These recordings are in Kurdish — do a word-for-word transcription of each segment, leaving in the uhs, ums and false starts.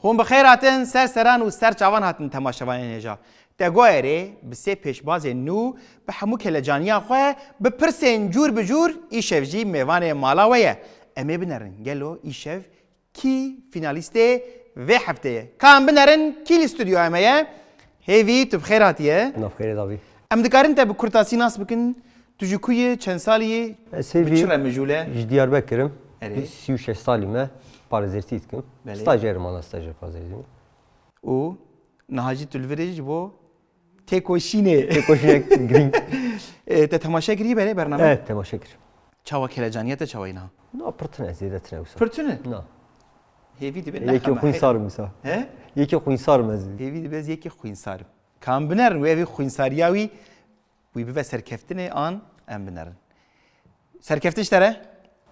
Hûn bi xêr hatin, ser seran û ser çavan hatin temaşevanên hêja. Tegoerê bi sê pêşbazên nû bi hemû kelecaniya xwe bi pirsên cûr bi cûr îşev jî mêvanê mala we ye. Em ê binerin gelo îşev kî fînalîstê vê heftê ye? Ka em binerin kî li stûdyoya me ye? Hêvî, tu bi xêr hatiye. Nav xêrê davî. Em dikarin te bi kurtasî nas bikin? Tu ji ku yî, çend salî yî? Ez Bi hêvî çi re mijûl e? Ji Diyarbekir im. Erê. Sî û şeş salî me, parêzertî dikim. Belê. Stajer im, ana stajer parêzertî dikim. Û niha jî tu li vir î ji bo têkoşînê. Têkoşînek girîng. E, te temaşe kirî berê bername? Evet, temaşe kir. Çawa kelecaniya te çawa yî niha? Na, pir tune, zêde tune wisa. Pir tune? Na. Hêvî dibe Yekê nexeme xwînsar heyran. im wisa. He? Yekê xwînsar im ez. Hêvî dibe ez yekê xwînsar im. Ka em binerin wê evî xwînsariya wî, wî bibe serkeftinê an em binerin. Serkeftin ji te re?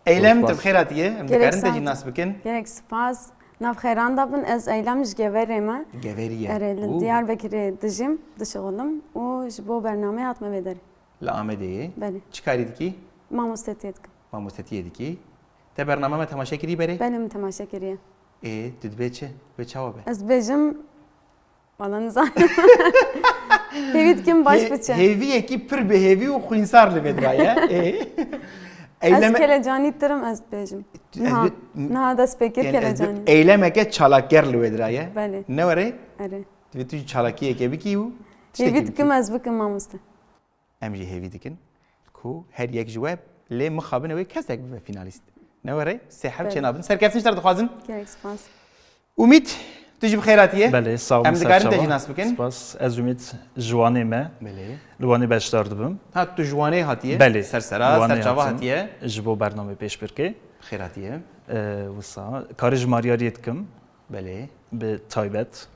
Eylem, tu bi xêr hatiye. Em dikarin te jî nas bikin? Gelek spas. Nav xêran de bin, ez Eylem ji Geverê me. Geverî ye. Erê, li Û. Diyarbekirê dijîm, dişixulim û ji bo bernameyê hatime vê derê. Li Amedê yê. Belê. Çi karî dikî? Mamostetiyê dikim. Mamostetiyê dikî. Te bername me temaşe kirî berê? Belê, min temaşe kiriye. Ê, tu dibê çi? Wê çawa be? Ez dibêjim, Valla nizanim. Hêvî dikim baş Hê-, biçe. Hêviyekî pir bi hêvî û xwînsar li vê diraye. Ê. Ez Eyleme- kelecanî tirim, ez dibêjim. Ez Niha, bi- niha dest pê kir Yani ez bi- kelecanî. Eylemeke çalakger li wê diraye. Belê. Ne were? Erê. Divê tu jî çalakiyeke bikî û tiştekî Hêvî bikî. dikim ez bikim mamoste. Em jî hêvî dikin ku her yek ji we lê mixabin ew ê kesek bibe fînalîst. Ne were? Sê heb Belê. çênabin. Serkeftin ji te re dixwazin. Gelek spas. Umît, tu jî bi xêr hatiye. Belê, sağ olun, Em dikarin te serçava. jî nas bikin? Spas. Ez Umît ji Wanê me. Belê. Li Wanê beşdar dibim. Ha, tu ji Wanê hatiye? Belê. Sersera, Wanê serçava hatim. hatiye. Ji bo bernamê pêşbirkê. Xêr hatiye. Ee, wisa. Karê ji Maryariyê dikim. Belê. Bi taybet.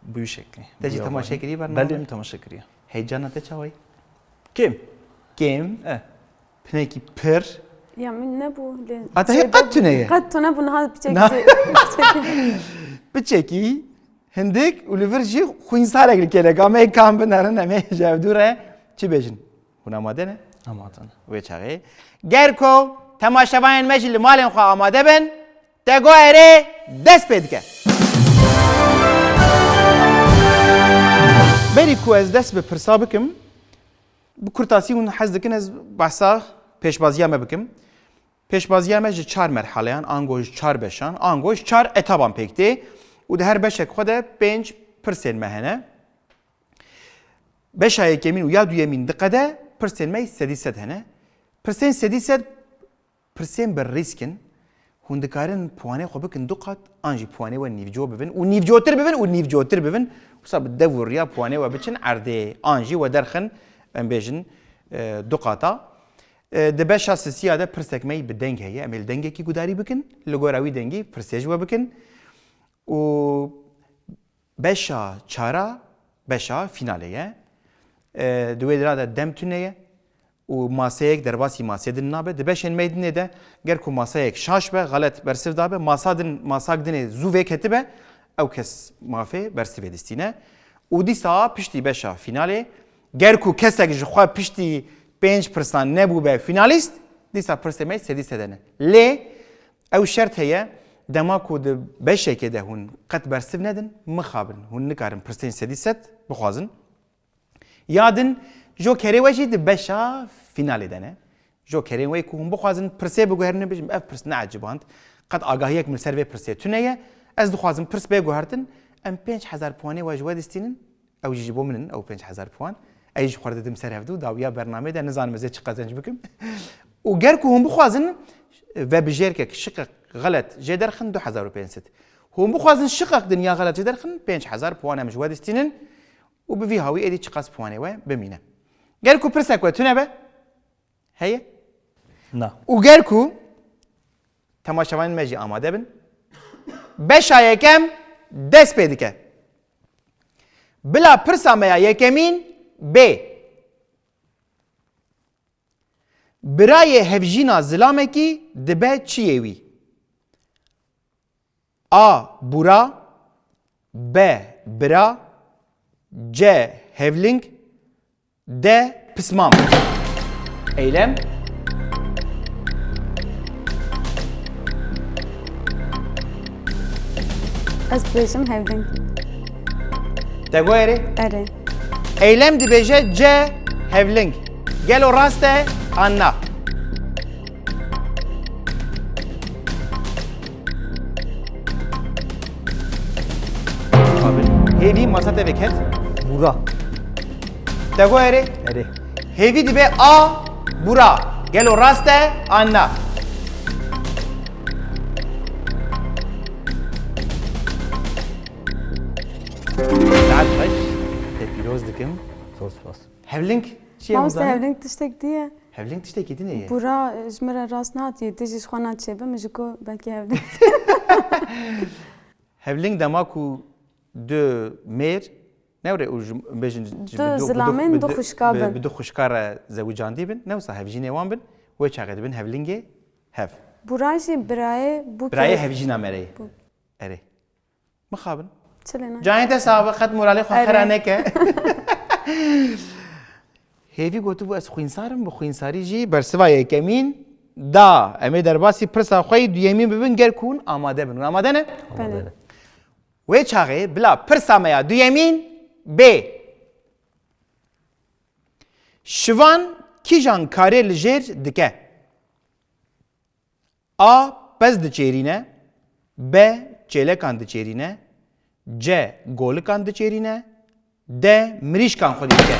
Bu şeklî. Te jî Bu temaşe yabanî. kirî bername? Belê, em temaşe kiriye. Heyecana te çawa yî? Kêm. Kêm? Eh. Pinekî pir. Ya min nebû lê. Ata hê Şeyde qet tune ye. Qet tune bû, niha piçekî Na. zê-, piçekî. Piçekî, hindik û li vir jî xwînsarek li kêleka me, kam binerin, em ê ji hevdû re çi bêjin? Hûn amade ne? Amade ne. Wê çaxê. Ger ku temaşevanên me jî li malên xwe amade bin, Tegoerê dest pê dike. Berî ku ez dest bi pirsa bikim, bi kurtasî hûn hez dikin ez behsa pêşbaziya me bikim. Pêşbaziya me ji çar merhaleyan, ango ji çar beşan, ango ji çar etaban pêk tê û di her beşek xwe de pênc pirsên me hene. Beşa yekemîn û ya duyemîn diqede, pirsên me sedî sed hene. Pirsên sedî sed Pirsên bi rîsk in. Hûn dikarin puanê xwe bikin du qat, an jî puanê we nîvco bibin û nîvcotir bibin û nîvcotir bibin. Wisa bi dev û riya puanê we biçin erdê, an jî we derxin, em bêjin, e, du qata. E, di beşa sisiya de pirsek me yî bi deng heye. Em ê li dengekî gudarî bikin. Li gora wî dengî pirsê ji we bikin. Û Beşa çara, beşa fînalê ye. E, di wê dira de dem tune ye û maseyek derbasî masê din nabe. Di beşên me dinê de ger ku maseyek şaş be, xelet bersiv dabe, masa din, masak dinê zû vêketibe, ew kes mafê bersivê distîne. Û dîsa piştî beşa fînalê, ger ku kesek ji xwe piştî pênc pirsan nebûbe fînalîst, dîsa pirsê me sedî sedene. Lê Ew şert heye, dema ku di beşekê de hûn qet bersiv nedin, mixabin, hûn nikarin pirsên sedî sed bixwazin. Ya din, jokerê we jî di beşa fînalê de ne. Jokerên we ku hûn bixwazin pirsê biguherînin, bêjin, ev pirs neeciband, qet agahiyek min li ser vê pirsê tune ye, ez dixwazim pirs bê guhertin, em pênc hezar puanê we ji we distînin, Ew jî ji bo min in, ew pênc hezar puan. Ez jî xwe didim ser hevdû, dawiya bernameyê de nizanim ez ê çi qezenc bikim. Û ger ku hûn bixwazin, vebijêrkek şiqek xelet jê derxin du hezar û pênc sed. Hûn bixwazin şiqek din ya xelet jê derxin, pênc hezar puan em ji we distînin û bi vî hawî êdî çiqas puanê we bimîne. Ger ku pirsek we tune be, Heye? Na. Û ger ku temaşevanên me jî amade bin, beşa yekem dest pê dike. Bila pirsa me ya yekemîn bê. Birayê hevjîna zilamekî dibe çiyê wî? A. Bûra. B. Bira. C. Hevling. D. Pismam. Eylem. Ez dibêjim hevding. Te got erê? Erê. Eylem dibêje C hevling. Gelo rast e an na? Hêvî masa te veket. Bûra. Te got erê? Erê. Hêvî dibe A bûra. Gelo rast e an na? Saet xweş. Te pîroz dikim. Zor spas. Hevling çi ye? Mamoste Hevling? Hevling tiştek diye. Hevling tiştekî din e ye. Bûra e, ji min re rast nehatiye. Tê jî ji xwe naçêbim ji ku belkî hevling. Hevling dema ku du mêr, ne were û ji bêjin ji- Du bi du- bi du- zilamên bi du du- xwişka bi- bin. Bi du xwişka re zewicandî bin, ne wisa hevjînê wan bin, wê çaxê dibin hevlingê hev. Bûra jî birayê bû. Birayê hevjîna me re ye. Erê. Mixabin. Çi lê ne? Cahên te sabe qet moralê xwe Erê. xera neke. Hêvî gotibû ez xwînsar im, bi xwînsarî jî bersiva yekemîn da. Em ê derbasî pirsa xwe yî duyemîn bibin ger ku hûn amade bin. Hûn amade ne? Belê. Wê çaxê bila pirsa me ya duyemîn bê. Şivan kîjan karê li jêr dike? A. Pez diçêrîne. B. Çêlekan diçêrîne. C. Golikan diçêrîne. D. Mirîşkan xwedî dike.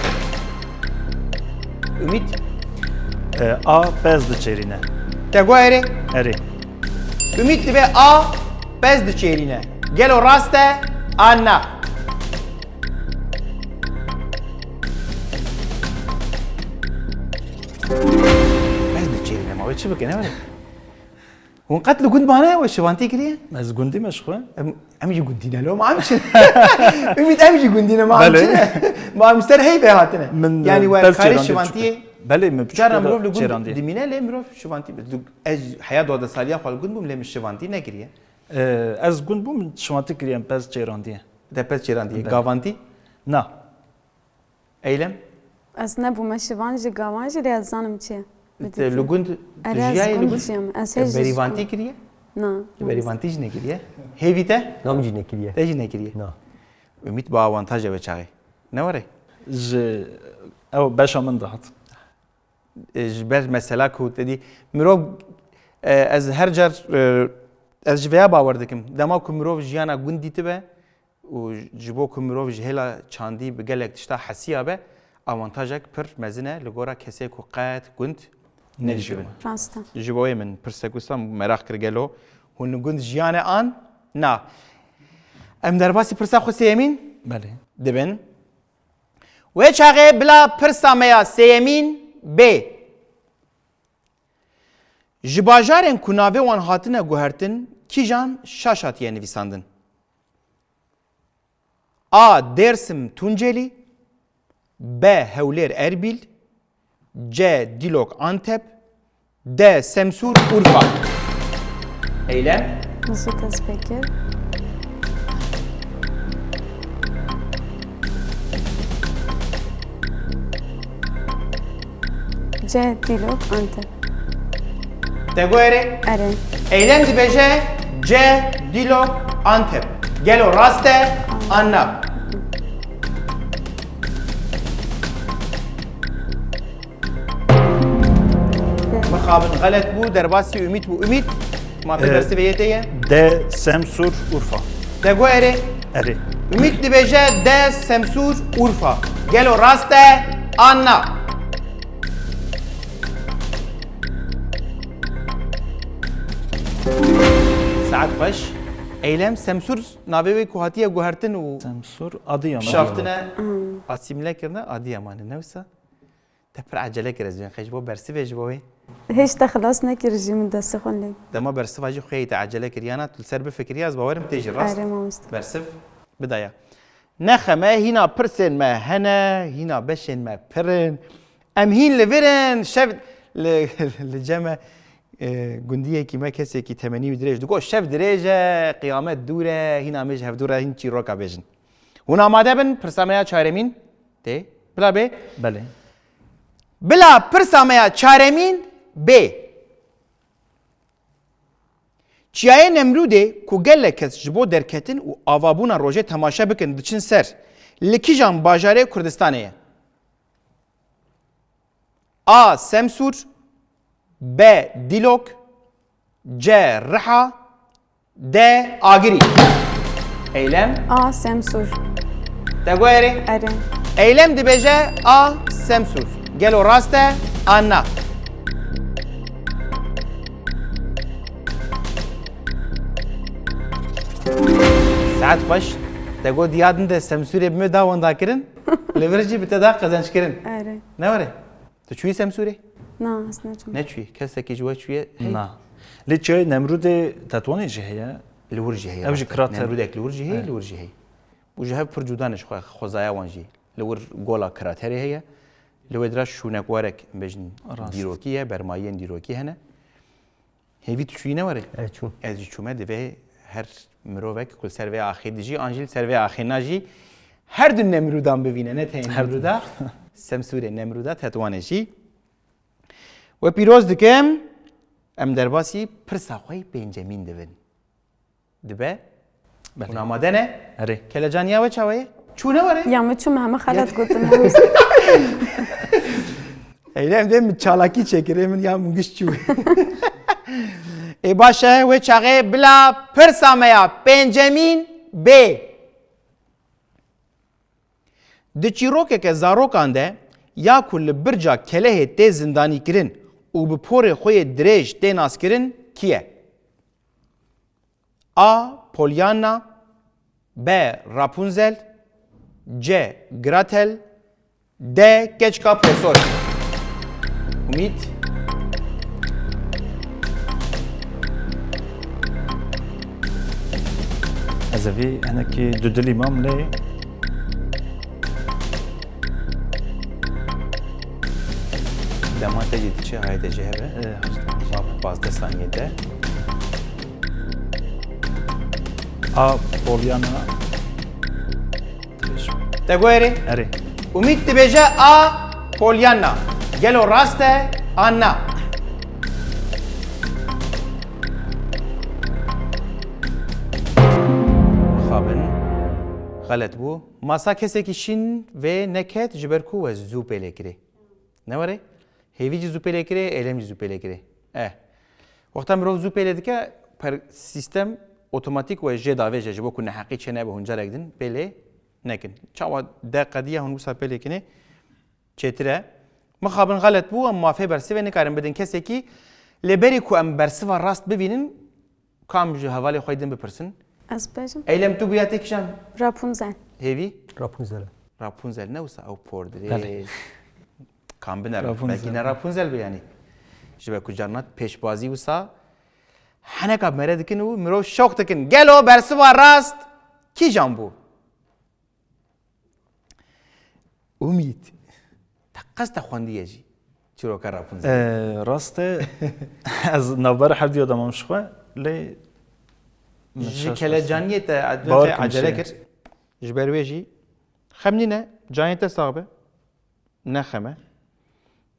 Umît. E, A pez diçêrîne. Te got erê? Erê. Umît dibe A. Pez diçêrîne. Gelo rast e an na? Pez diçêrîne ma wê çi bike ne were? Hûn qet li gund mane we şivantî kiriye? Ez gundî me ji xwe. Em, em jî gundî ne lo ma em çi? Umît em jî gundî ne ma em Belê. çi ne? Ma em ser hey ve hatine. Min Yani e, we pez karê çêrandî şivantiyê. Belê min piçûk Cara de mirov li gund çêrandî. dimîne lê mirov şivantî. Ez heya dodesaliya xwe li gund bûm lê min şivantî nekiriye. E, Ez gund bûm min şivantî kiriye em pez çêrandiye. Te pez çêrandiye. Belê. Gavantî? Na. Eylem? Ez nebûme şivan jî gavan jî lê ez zanim çi ye. Te li gund tu Erê ez jiyayê li gund gund? jiyam. Ez Te hêj jî berîvantî ji kiriye? Na. Tu berîvantî jî nekiriye. Hêvî te? Nam jî nekiriye. Te jî nekiriye. Na. Umît bi awantaja wê çaxê. Ne were? Ji ew beşa min dihat. E, ji ber mesela ku te dî mirov, e, ez her car, e, ez ji vêya bawer dikim. Dema ku mirov jiyana gund dîtibe û ji bo ku mirov ji hêla çandî bi gelek tişta hesiya be, awantajek pir mezin e li gora kesê ku qet gund nedîtibe. Nedîtibe. Rast e. Ji bo wê min pirsek wisa meraq kir gelo hûn li gund jiyane an na? Em derbasî pirsa xwe sêyemîn Belê. dibin. Wê çaxê bila pirsa me ya sêyemîn bê. Ji bajarên ku navê wan hatine guhertin, kîjan şaş hatiye nivîsandin? A. Dêrsim Tuncelî. B. Hewlêr Erbîl. C. Dîlok Antep. D. Semsûr Urfa. Eylem. Mesut ez pê kir. C. Dîlok Antep. Te got erê? Erê. Eylem dibêje C. Dîlok Antep. Gelo rast e an na? Mixabin xelet bû, derbasî Umît bû. Umît, ma pê Ee, bersivê yê te ye? D. Semsûr Urfa. Te got erê? Erê. Umît dibêje D. Semsûr Urfa. Gelo rast e an na? Saet xweş. Eylem, Semsûr navê wê ku hatiye guhertin û Semsûr Adıyaman. pişaftine, asîmle kirine Adıyamanê, ne wisa? Te pir ecele kir, ez dibêm xwe ji bo bersivê ji bo wê. Hêj te xilas nekir jî min destê xwe lê. Dema bersiva jî xweyê te ecele kir, yana tu li ser bifikirî, ez bawerim tê jî rast. Erê mamoste. Bersiv bidaya. Nexeme, hîna pirsên me hene, hîna beşên me pir in. Em hîn li vir in, şev li, li cem e, e, gundiyekî me kesekî temenî wî dirêj digot, şev dirêj e, qiyamet dûr e, hîna em ê ji hevdû re hîn çîroka bêjin. Hûn amade bin, pirsa me ya çaremîn tê. Bila bê. Belê. Bila pirsa me ya çaremîn bê. Çiyayê Nemrûdê ku gelek kes ji bo derketin û avabûna rojê temaşe bikin diçin ser, li kîjan bajarê Kurdistanê ye? A. Semsûr, B. Dîlok, C. Riha, D. Agirî. Eylem. A. Semsûr. Te got erê? Erê. Eylem dibêje A. Semsûr. Gelo rast e an na? Saet xweş. Te got diya din de Semsûrê bi me da wendakirin, li vir jî bi te da qezençkirin. Erê. Ne were? Tu çûyî Semsûrê? Na, ez neçûm. Neçûyî? Kesekî ji we çûye? Hey. Na. Lê çiyayê Nemrûdê Tetwanê jî heye. Li wir jî heye, Ew jî rast e. Kirat e. Nemrûdek li wir jî heye, He. li wir jî heye. Û ji hev pir cuda ne ji xwe, xwezaya wan jî. Li wir gola Kiraterê heye. Li wê dira şûnek warek bêjin Rast. dîrokî ye, bermayiyên dîrokî hene. Hêvî tu çûyî ne were? Ez çûm. Ez jî çûme, divê her mirovek ku li ser vê axê dijî, an jî li ser vê axê najî, her du Nemrûdan bivîne, ne tenê Her du. Nemrûda, Semsûrê Nemrûda Tetwanê jî. We pîroz dikim, em derbasî pirsa xwe yê pêncemîn dibin. Dibe? Belê. Hûn amade ne? Erê. Kelecaniya we çawa ye? Çûne were? Ya min çû, me heme xelet gotin. Eyle em dê min çalakî çêkirê, min ya min giş çû. Ê baş e, wê çaxê bila pirsa me ya pêncemîn bê. Di çîrokeke zarokan de ya ku li birca kelehê tê zindanîkirin û bi porê xwe yê dirêj tê naskirin kî ye? A. Pollyanna, B. Rapunzel, C. Gretel, D. Keçika Posor. Umît. Ez ê vî hinekî dudilî mam lê Dema te jî diçe, hayê te jê hebe. Ê, heşt. Ma pazdeh saniyê te. A. Pollyanna. Te got erê? Erê. Umît dibêje A. Pollyanna. Gelo rast e an na? Mixabin. Xelet bû. Masa kesekî şîn vê neket ji ber ku we zû pêlê kirê. Ne were? Hêvî jî zû pêlê kirê, Eylem jî zû pêlê kirê. Eh. Wexta mirov zû pêlê dike, per-, sîstem otomatîk we jê davêje, ji bo ku neheqî çênebe hûn carek din pêlê nekin. Çawa de qediya hûn wisa pêlê kinê çêtir e. Mixabin xelet bû, em mafê bersivê nikarin bidin kesekî. Lê berî ku em bersiva rast bivînin, Kam ji hevalê xwe din bipirsin? Ez bêjim. Eylem, tu bûya tê kîjan? Rapunzel. Hêvî? Rapunzel. Rapunzel ne wisa ew por dirê. Belê. Kam binere? Rapunzel. Belkî ne Rapunzel be yanî. Ji ber ku carna pêşbazî wisa heneka mere dikin û mirov şok dikin. Gelo bersiva rast kîjan bû? Umît, te qesta xwendiye jî çîroka Rapunzel? Ee, rast e, ez navbera her diya damam ji xwe, lê min Ji şaş kelecaniyê te, Bawer te kim acele çi? kir. Ji ber wê jî xem nîne, canê te sax be. Ne xem e.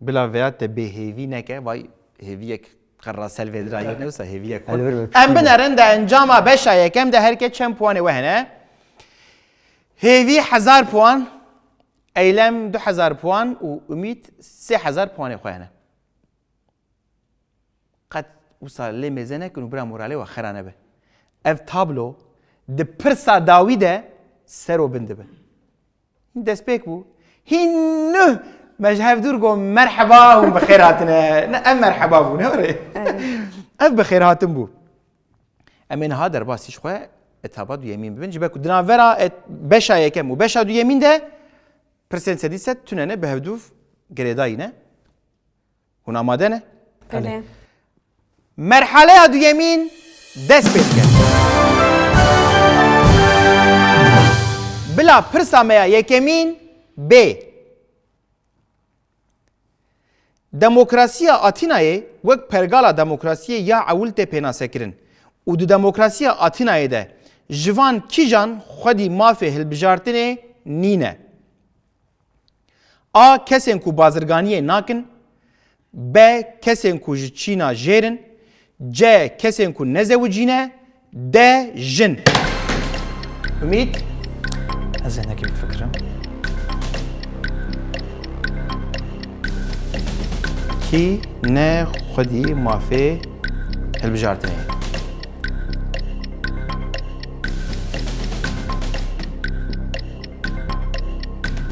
Bila veya te bêhêvî neke, vay hêviyek qerra selvê dirayî ne wisa hêviyek xurt. Em binerin de encama beşa yekem de her kes çend puanê we hene? Hêvî hezar puan, Eylem du hezar puan û Umît sê hezar puanê xwe hene. Qet wisa lê mêze nekin û bira moralê we xera nebe. Ev tablo di pirsa dawî de ser û bin dibe. Hîn destpêk bû. Hîn nuh me ji hev dûr got, "Merheba, hûn bi xêr hatine." Ne, ev merheba bû, ne were? Evet. Ev bi xêr hatin bû. Em ê niha derbasî ji xwe etapa duyemîn bibin. Ji ber ku di navbera et-, beşa yekem û beşa duyemîn de pirsên sedî sed tune ne, bi hevdûv girêdayî ne. Hûn amade ne? Belê. Merhaleya duyemîn dest pê dike. Bila pirsa me ya yekemîn bê. Demokrasiya Atînayê wek pergala demokrasiyê ya ewil tê pênasekirin û di demokrasiya Atînayê de ji van kîjan xwedî mafê hilbijartinê nîne? A. Kesên ku bazirganiyê nakin. B. Kesên ku ji Çîna jêr in. C. Kesên ku nezewicî ne. D. Jin. Umît. Ez ê nekî bifikirim. Kî ne xwedî mafê hilbijartinê?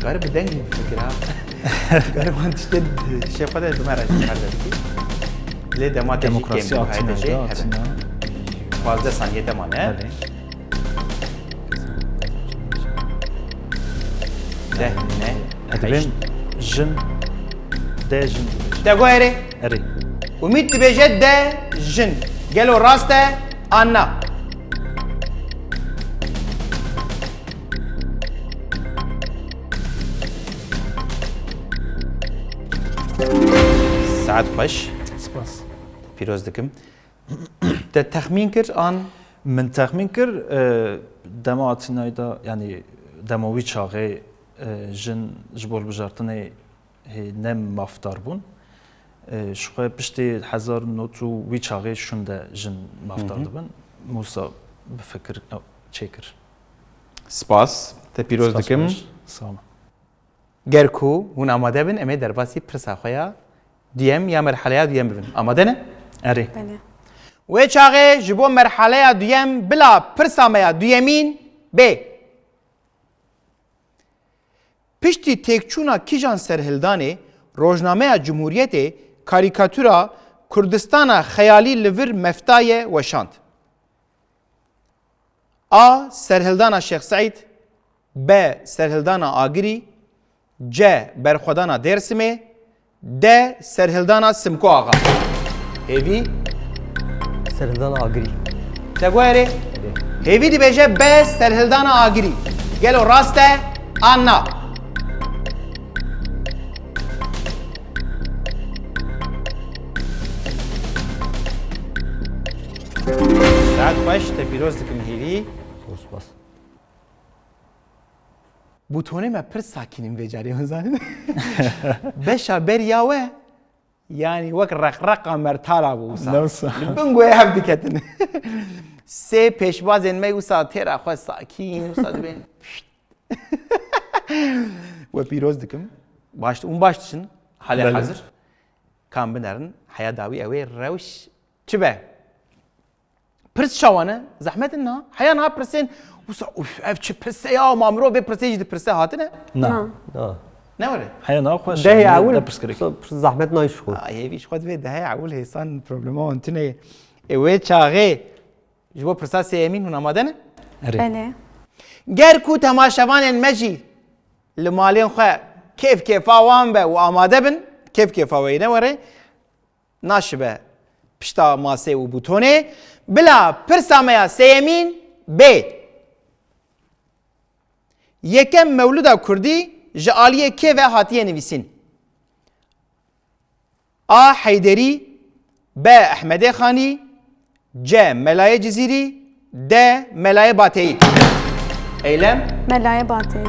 Kare bi deng bifikira. Kare wan tiştê şêxwe de bi me re ji her de dikî. Lê dema te jî kêm Demokrasî bi, hayte jê hebe. Pazdeh saniye te mane. Belê. Deh, ne? Edibên jin, de jin. Te got erê? Erê. Umît dibêje de jin. Gelo rast e an na? Saet xweş. Spas. Pîroz dikim. Te texmîn kir an? Min texmîn kir, e, dema Atînayê de, yanî dema wî çaxê, e, jin ji bo hilbijartinê hê ne mafdar bûn. E, ji xwe piştê hezar nod û wî çaxê şûnde jin mafdar Hı hı. dibin. Mûsa bi fikir, e, çêkir. Spas. Te pîroz Spas dikim. Baş. Sağ olun. Ger ku hûn amade bin, em ê derbasî pirsa xwe ya duyem ya merhaleya duyem bibin. Amade ne? Erê. Belê. Wê çaxê ji bo merhaleya duyem bila pirsa me ya duyemîn bê. Piştî têkçûna kîjan serhildanê, rojnameya Cumhuriyetê karîkatûra Kurdistana xeyalî li vir meftaye weşand? A. Serhildana Şêx Seîd. B. Serhildana Agirî. C. Berxwedana Dêrsimê. D. Serhildana Simko Axa. Hêvî? Serhildana Agirî. Te got erê? Erê. Hêvî dibêje B. Serhildana Agirî. Gelo rast e an na? Saet xweş, te pîroz dikim Hêvî. Zor spas. Bûtonê me pir sakîn in vê carê, hûn zanin. Beşa beriya we, yanî wek reqreqa mertala bû wisa. Ne wisa? Li bin guhê hev diketin. Sê pêşbazên me wisa têra xwe sakîn, wisa dibên. We pîroz dikim. Baş, hûn baş diçin. Halê Belê. Hazir. Kam binerin, heya dawî ew ê rewş çi be? Pirs çawa ne? Zehmet in na. Heya niha pirsên, wisa, uf, ev çi pirse ya, ma mirov vê pirsê jî dipirse hatine? Na. Na. Na. Ne were? Heya niha xweş, Dehê yani, ewil ne pirs gerek. Pirs zehmet nayî ji xwe. Ay, hêvî ji xwe divê dehê ewil hêsan problema wan tune ye. Ê wê çaxê ji bo pirsa sêyemîn hûn amade ne? Erê. Belê. Ger ku temaşevanên me jî li malên xwe kêf kêfa wan be û amade bin, kêf kêfa we yê ne were, naşibe pişta masê û bûtonê. Bila pirsa me ya sêyemîn bê. Yekem mewlûda kurdî ji aliyê kê ve hatiye nivîsîn? A. Heyderî. B. Ehmedê Xanî. C. Melayê Cizîrî. D. Melayê Bateyî. Eylem? Melayê Bateyî.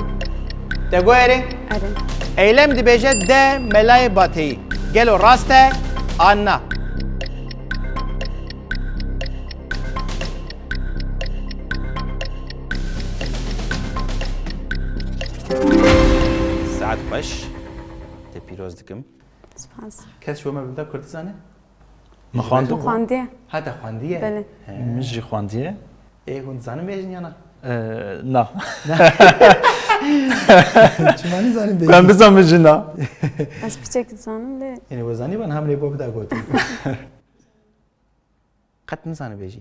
Te got erê? Erê. Eylem dibêje D. Melayê Bateyî. Gelo rast e an na? Saet xweş. Te pîroz dikim. Spas. Kes ji we me bilda Kurdî zane? Min xwendibû. Min xwendiye. Ha, te xwendiye? Belê. He. Min jî xwendiye. Ê, hûn dizanin bêjin ya na? Ee, na. Çima nizanin bêjin? Ku em bizanin jî na. Ez piçek dizanim lê. Yanî we zanî ban hem lê bo bida gotin. Qet nizane bêjî.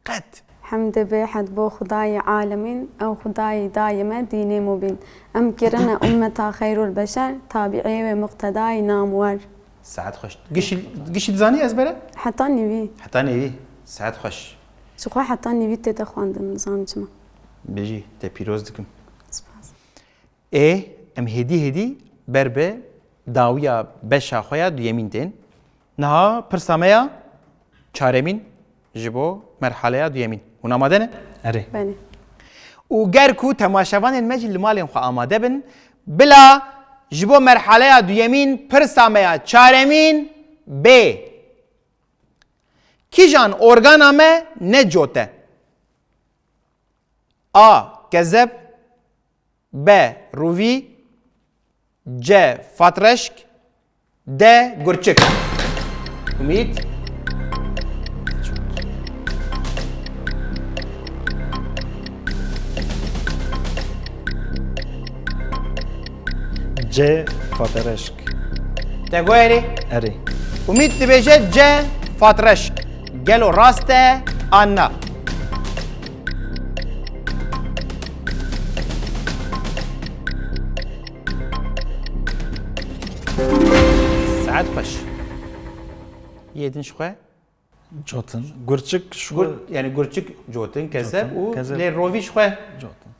Qet. Hemdê bêhed bo Xwedayê alemîn, ew Xwedayê dayê me dînê mubîn. Em kirine ummeta xeyrul beşer, tabi'ê wê muqtedayê namwer. Saet xweş. Gişî, gişî dizanî ezbere? Heta nîvî. Heta nîvî. Saet xweş. Ji xwe heta nîvî tê te xwendin, nizan çima. Bêjî, te pîroz dikim. Spas. Ê, em hêdî hêdî ber bi dawiya beşa xwe ya duyemîn tên. Niha pirsa me ya çaremîn ji bo merhaleya duyemîn. Hûn amade ne? Erê. Belê. Û ger ku temaşevanên me jî li malên xwe amade bin, bila ji bo merhaleya duyemîn pirsa me ya çaremîn bê. Kîjan organa me ne cot e? A. Kezeb. B. Rûvî. C. Fatreşk. D. Gurçik. Umît. C. Fatreşk. Te got erê? Erê. Umît dibêje C. Fatreşk. Gelo rast e an na? Saet xweş. Yê din ji xwe. Cotin. Gurçik şu Gur, yani gurçik cotin, kezeb Cotin, û kezeb. Lê rovî ji xwe. Cotin.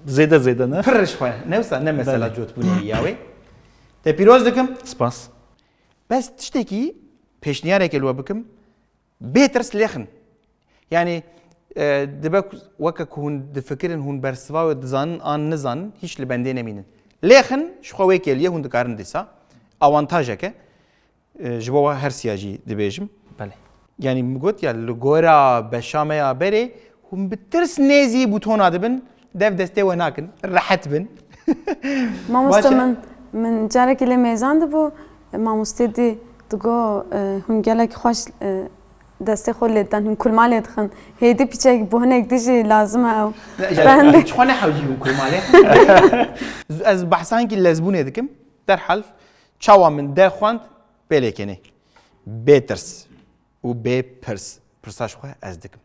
Zêde zêde ne? Pir ji xwe. Ne wisa ne mesela Belê. Cotbûnê ya wê. Te pîroz dikim. Spas. Bes tiştekî pêşniyareke li we bikim. Bêtirs lêxin. Yani e, dibe ku- weke ku hûn difikirin hûn bersiva wê dizanin an nizanin hîç li bendê nemînin. Lêxin ji xwe wê kêliye hûn dikarin dîsa. Awantajeke e, ji bo we her siya jî dibêjim. Belê. Yani min got ya li gora beşa me ya berê hûn bi tirs nêzî bûtona dibin, dev destê we nakin, rehet bin. Mamoste Baş e. min, min carekî lê mêzan dibû, mamostê dî digo e, hûn gelek xweş e, destê xwe lê diden, hûn kulma lê dixin. Hêdî piçek bû hinek dî jî lazim e ew. Ne, yani, çi xwe ne hewcî hûn kulma lê. Ez behsankî lezbûnê dikim. Derhal çawa min de xwend pê lê kenê. Bê tirs û bê pirs. Pirsa ji xwe ez dikim.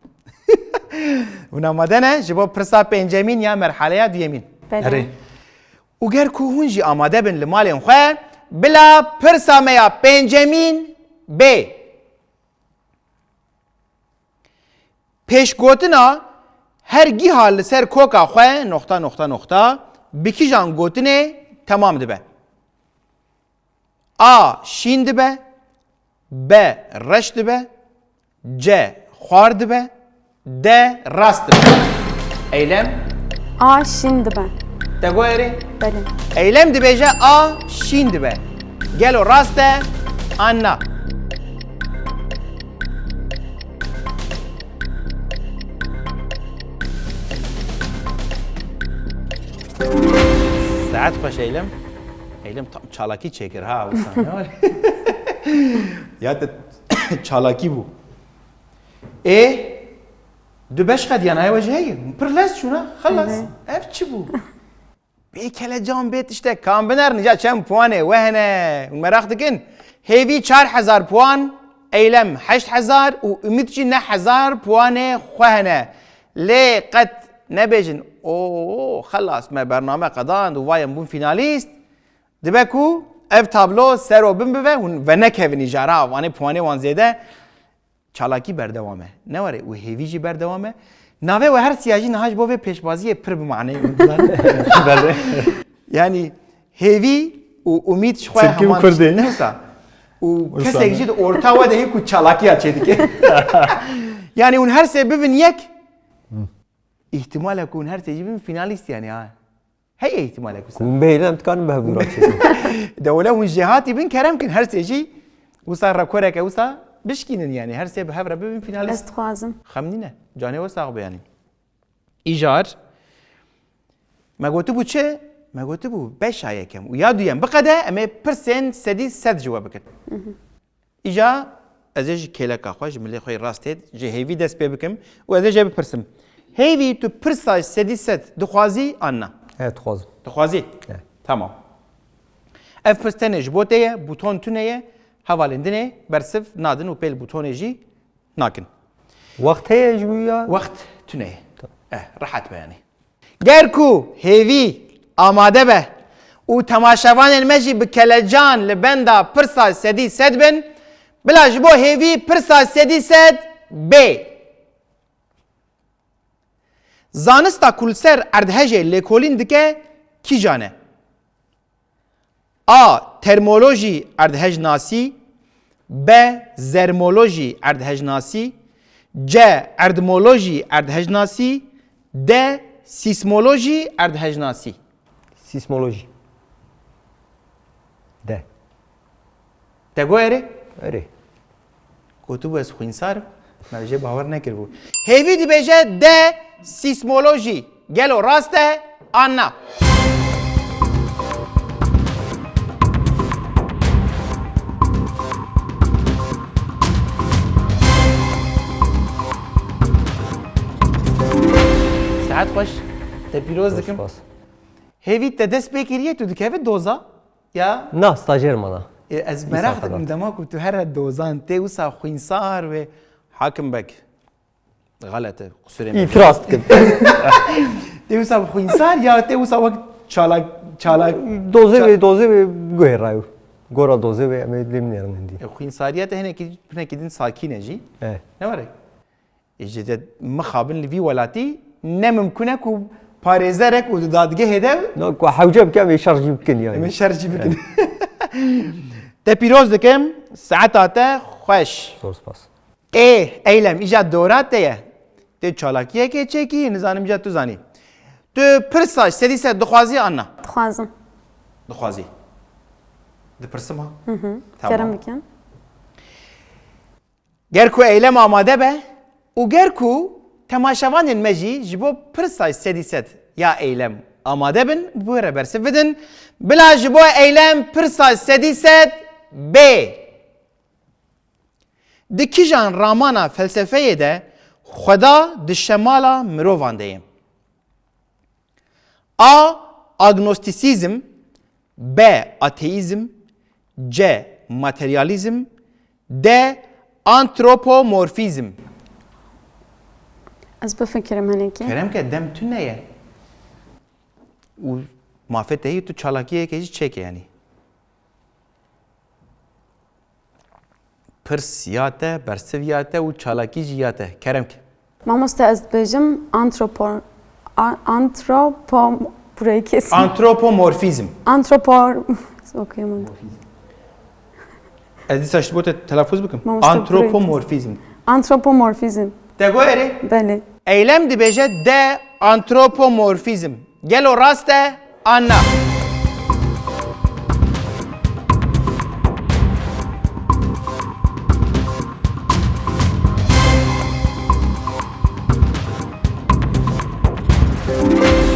Hûn amade ne ji bo pirsa pêncemîn ya merhaleya duyemîn. Belê. Erê. Û ger ku hûn jî amade bin li malên xwe, bila pirsa me ya pêncemîn bê. Pêşgotina her giha li ser koka xwe noxta noxta noxta bi kîjan gotinê temam dibe? A şîn dibe, B reş dibe, C xwar dibe, D rast dibe. Eylem. A şîn dibe. Te got erê? Belê. Eylem dibêje A şîn dibe. Gelo rast e an na? Saet xweş Eylem. Eylem tam çalakî çêkir ha wisa ne? Ya te çalakî bû. Ê, du beş qediya nayê we jî heye. Pir lez çûna, xelas. Ev çi bû? Bê kelecan bê tiştek, kan binerin, ca çend puanê we hene? Hûn meraq dikin? Hêvî çar hezar puan, Eylem heşt hezar û Umît jî neh hezar puanê xwe hene. Lê qet nebêjin, "Oo, xelas me bername qedand û vayem bûn fînalîst." Dibe ku ev tablo ser û bin bibe, hûn venekevin îjara, vanê puanê wan zêde. Çalakî berdewam e. Ne were û hêvî jî berdewam e. Navê we her siya jî niha ji bo vê pêşbaziyê pir bi maneyê min dizane. Belê. Yani hêvî û umît ji xwe Tirkî û heman kurdî. tişt ne wisa. Û Wisa kesek ne? Jî di orta we de hê ku çalakiya çêdike. Yani hûn her sê bibin yek. Îhtimale ku hûn her sê jî bibin fînalîst yani ha. Heye îhtimale ku Hûn bêhîne em dikarin bi hevdû re çêkin. De wele hûn jêhatî bin kerem kin her sê jî wisa rekoreke wisa bişkînin yani her sê bi hev re bibin fînalîst. Ez dixwazim. Xem nîne. Canê we sax be yani. Îcar. Me gotibû çi? Me gotibû beşa yekem û ya duyem biqede em ê pirsên sedî sed ji we bikin. Îca ez ê ji kêleka xwe, ji milê xwe yê rastê, ji hêvî dest pê bikim û ez ê jê bipirsim. Hêvî tu pirsa sedî sed dixwazî an na? Evet, dixwazim. Dixwazî? Evet. Tamam. Ev pirs tenê ji bo te ye, bûton tune ye, hevalên din ê bersiv nadin û pêl bûtonê jî nakin. Wext heye ji wî ya? Wext tune ye. Eh, rehet be yani. Ger ku hêvî amade be û temaşevanên me jî bi kelecan li benda pirsa sedî sed bin, bila ji bo hêvî pirsa sedî sed bê. Zanista ku li ser erdhejê lêkolîn dike kîjan e? A. Termolojî erdhejnasî. B. Zermolojî erdhejnasî. C. Erdmolojî erdhejnasî. D. Sîsmolojî erdhejnasî. Sîsmolojî. De. Te got erê? Erê. Gotibû ez xwînsar im. Me jê bawer nekiribû. Hêvî dibêje D, sîsmolojî. Gelo rast e an na? Saet xweş. Te pîroz dikim. Spas. Hêvî te dest pê kiriye, tu dikeve doza? Ya? Na, stajyer mana. E, ez meraq dikim, dema ku tu here dozan, tê wisa xwînsar wê, Hakim Beg. Xelet e, qusurê min. Îtiraz dikim. Tê wisa xwînsar ya tê wisa wek çalak, çalak. Dozê wê, dozê wê guhêrayo. Gora dozê wê em ê lê min êrin hindî. E, xwînsariya te hinekî, hinekî din sakîn e jî. E. Ne were? Ê, ji de mixabin li vî welatî ne mimkun e ku parêzerek û di dadgehê de Na, ku hewce bikin, em ê şer jî bikin yani. Em ê şer jî bikin. Te pîroz dikim, saeta te xweş. Zor spas. Ê, Eylem, îca dora te ye. Tê çalakiyekê çêkî, nizanim îca tu zanî. Tu pirsa ji sedî sed dixwazî an na? Dixwazim. Dixwazî. Dipirsim ha? Hı hı. Tamam. Kerem bikin. Ger ku Eylem amade be û ger ku temaşevanên me jî ji bo pirsa ji sedî sed ya Eylem amade bin, bi wê re bersiv bidin. Bila ji bo Eylem pirsa ji sedî sed bê. Di kîjan ramana felsefeyê de Xweda di şemala mirovan de ye? A. Agnostîsîzm. B. Ateîzm. C. Materyalîzm. D. Antropomorfîzm. Ez bifikirim hinekî. Kerem ke, dem tune ye. Û mafê te heye tu çalakiyeke jî çêke yanî. Pirs ya te, bersiv ya te û çalakî jî ya te. Kerem ke. Mamoste, ez dibêjim antropor-, a-, antropo-, burayı kesin. Antropomorfîzm. Antropor-, okuyamadım. Ez dîsa ji bo te telaffuz bikim. Mamoste, burayı kes. Antropomorfîzm. Antropomorfîzm. Te got erê? Belê. Eylem dibêje D, antropomorfîzm. Gelo rast e an na?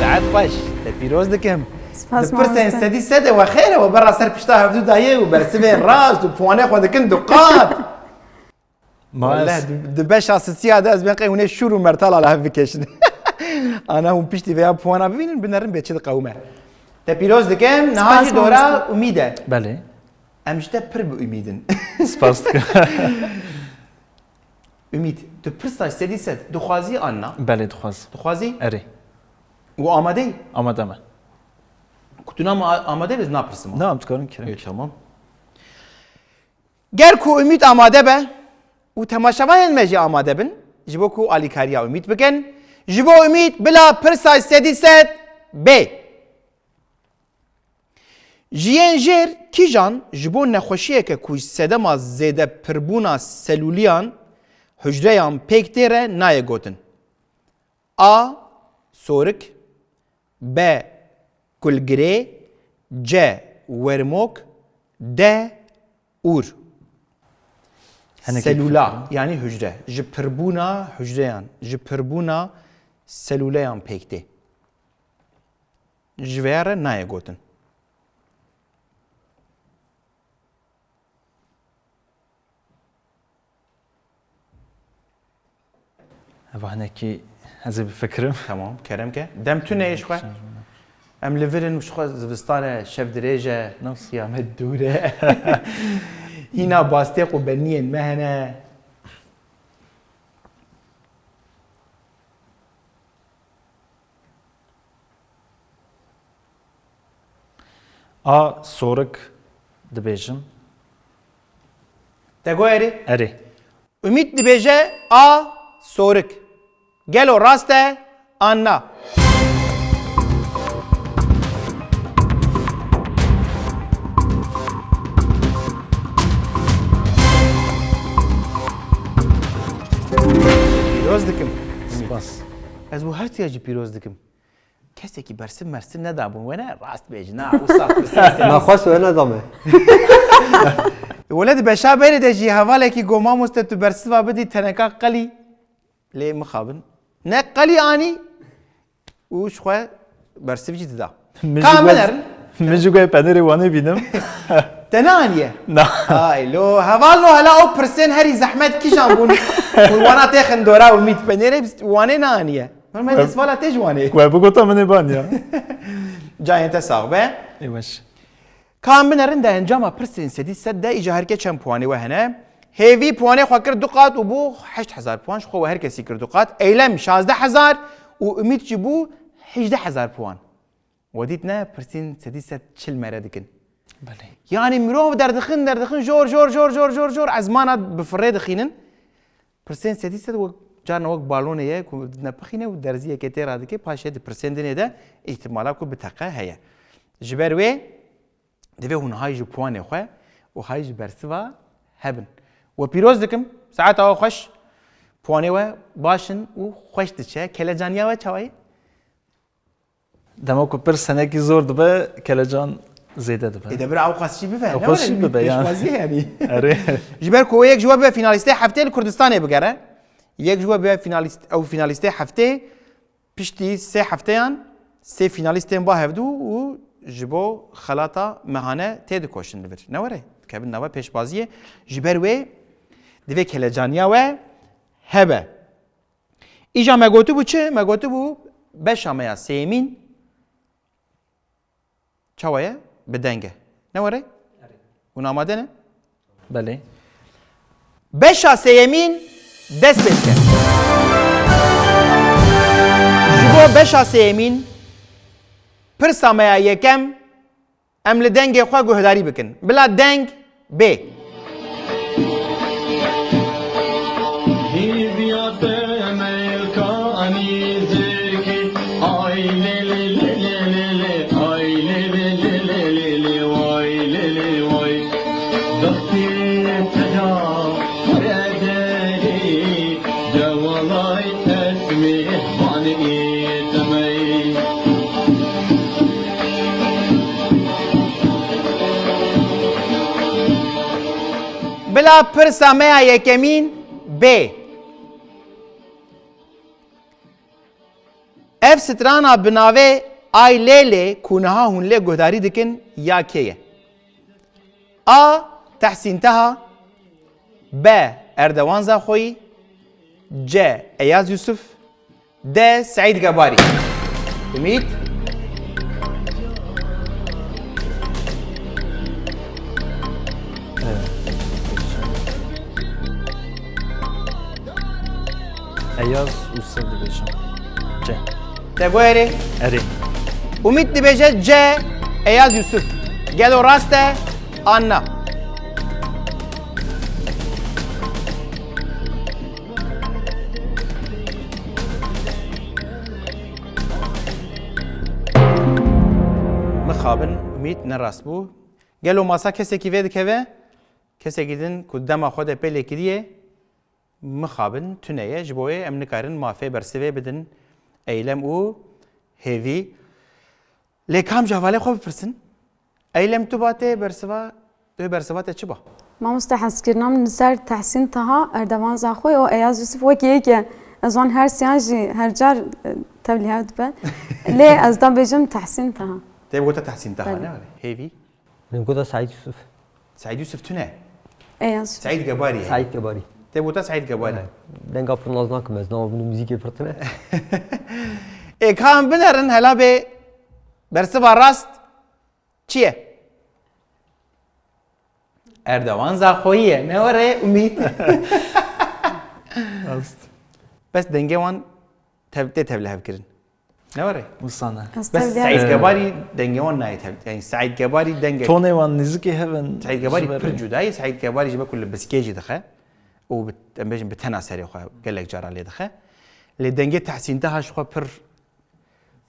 Saet xweş, te pîroz dikim. Spas, mamoste. Di pirsên sedî sedê we xêr e, we berra ser pişta hevdû dayê û bersivên rast û puwanê xwe dikin du qat. Ma Walleh, ez di, di beşa sisiya de ez bên qey hûn ê şûr û mertala li hev bikeşin. Ana hûn piştî vêya puana bibînin, binerin bê çi diqewime. Te pîroz dikim, niha jî dora Umîd e. Belê. Em ji te pir bi umîd in. Spas dikim. Umîd, tu pirsa ji sedî sed dixwazî an na? Belê, dixwazim. Dixwazî? Erê. Û amade yî? Amade me. Ku tu nama amade bî, ez napirsim. Na, em dikarin kirin. Ê, tamam. Ger ku Umît amade be û temaşevanên me jî amade bin, ji bo ku alîkariya Umît bikin, ji bo Umît bila pirsa sedî sed bê. Ji yên jêr kîjan ji bo nexweşiyeke ku ji sedema zêdepirbûna selûliyan, hucreyan pêk tê re nayê gotin? A. Sorik. B. Kulgirê. C. Wermok. D. Ûr. Hinekî Selûla, fikir. Yanî hucre. Ji pirbûna hucreyan, ji pirbûna selûleyan pêk tê. Ji vêya re nayê gotin. Eva hinekî ez ê bifikirim. Tamam, kerem ke. Dem tune ye ji xwe. Em li vir in û ji xwe zivistan e, şev dirêj e, qiyamet dûr e. Hîna bastêq û beniyên me hene. A. Sorik dibêjim. Te got erê? Erê. Umît dibêje A. Sorik. Gelo rast e an na? Pîroz dikim. Spas. Ez bo her tiya jî pîroz dikim. Kesekî bersiv mersiv nedabûn we ne, rast bêjin, na, wisa pirsê. Me xwest we nedame. Wele di beşa berê de jî hevalekî got, mamoste tu bersiva bidî teneka qelî. Lê mixabin. Ne qelî anî û ji xwe bersiv jî dida. Min Ka jî min got, erin? Min jî got penêrê Wanê bînim. Te neaniye? Na. Ay lo, heval lo hela ew pirsên herî zehmet kîjan bûn? Û wana têxin dora Umît. Penêrê Wanê neaniye. Normal destvala tê ji Wanê. We bigota min ê ban ya. Cayên te sax be. Ê weş. Ka em binerin di encama pirsên sedî sed de, îja her kes çend puanê we hene? Hêvî puanê xwe kir du qat û bû heşt hezar puan, ji xwe we her kesî kir du qat. Eylem şazdeh hezar û Umît jî bû hejdeh hezar puan. We dît ne, pirsên sedî sed çil mere dikin. Belê. Yanî mirov derdixin, derdixin, jor, jor, jor, jor, jor, jor, ezmana bi firê dixînin. Pirsên sedî sed wek, carna wek balonê ye ku nepixîne û derziyeke tê radike, paşê di pirsên dinê de îhtimala ku biteqe heye. Ji ber wê divê hûn hay ji puanê xwe û hay ji bersiva hebin. We pîroz dikim, saeta we xweş, puanê we baş in û xweş diçe. Kelecaniya we çawa ye? Dema ku pirs hinekî zor dibe, kelecan zêde dibe. Ê de bira ew qas jî bibe, Ew ne qas were jî bibe, yani. Pêşwazî ye yani. Erê. Ji ber ku yek ji we bibe finalistê heftê li Kurdistanê bigere. Yek ji we bibe finalîst, ew finalîstê heftê, piştî sê hefteyan sê finalîst tên ba hevdû û ji bo xelata mehane tê dikoşin li vir. Ne were? Dikevin nava pêşbaziyê. Ji ber wê divê kelecaniya we hebe. Îja me gotibû çi? Me gotibû beşa me ya sêyemîn çawa ye? Bi deng e. Ne were? Hûn amade ne? Belê. Beşa sêyemîn dest pê dike. Ji bo beşa sêyemîn, pirsa me ya yekem, em li dengê xwe guhdarî bikin. Bila deng bê. Hîviya te melka anî zikî, ay lê lê lê lê lê lê, ay lê lê lê lê lê lê, way lê lê way. Destê te da pere derî, dewalay tesmê vanê temey. Bila pirsa me ya yekemîn bê. Ev strana bi navê Ay Lê Lê ku niha hûn lê guhdarî dikin ya kê ye? A. Tehsîn Taha. B. Erdewan Zaxoyî. C. Eyaz Yusuf. D. Seîd Gebarî. Umît. Eyaz Yusuf dibêjim. C. Te got erê? Erê. Umît dibêje C. Eyaz Yusuf. Gelo rast e an na? Mixabin, Umît ne rast bû. Gelo masa kesekî vê dikeve? Kesekî din ku dema xwe de pê lê kiriye, mixabin tune ye. Ji bo wê em nikarin mafê bersivê bidin Eylem û Hêvî. Lê kam ji hevalê xwe bipirsin? Eylem, tu ba tê bersiva, tu bersiva te çi ba? Mamoste, hezkirina min li ser Tehsîn Taha, Erdevan Zaxoyî û Eyaz Yusuf wekî yek e. Ez wan her siyan jî her car, e, tevlî hev dibe. Lê ez da bêjim Tehsîn Taha. Te gote Tehsîn Taha, Belê. ne were? Hêvî? Min gote Seîd Yusuf. Seîd Yusuf tune? Eyaz. Seîd Gebarî ye. Seîd Gebarî. Te gote Seîd Gebarî. Evet. Denga pir nas nakim ez, nava min muzîkê pir tune. Ê, ka em binerin hela bê bersiva rast çi ye? Erdewan Zaxoyî ye. Ne were Umît? Rast. Bes dengê wan tev-, tê tevlihev kirin. Ne were? Wisa ne. Ez Bes tevlihev Seîd Gebarî dengê wan nayê tev-, yani Seîd Gebarî dengê Tonê wan nêzikê hev in Seîd Gebarî ji ber pir cuda ye. Seîd Gebarî ji ber ku li biskê jî dixe û bi, em bêjin bi tena serê xwe gelek cara lê dixe. Lê dengê Tehsîn Taha ji xwe pir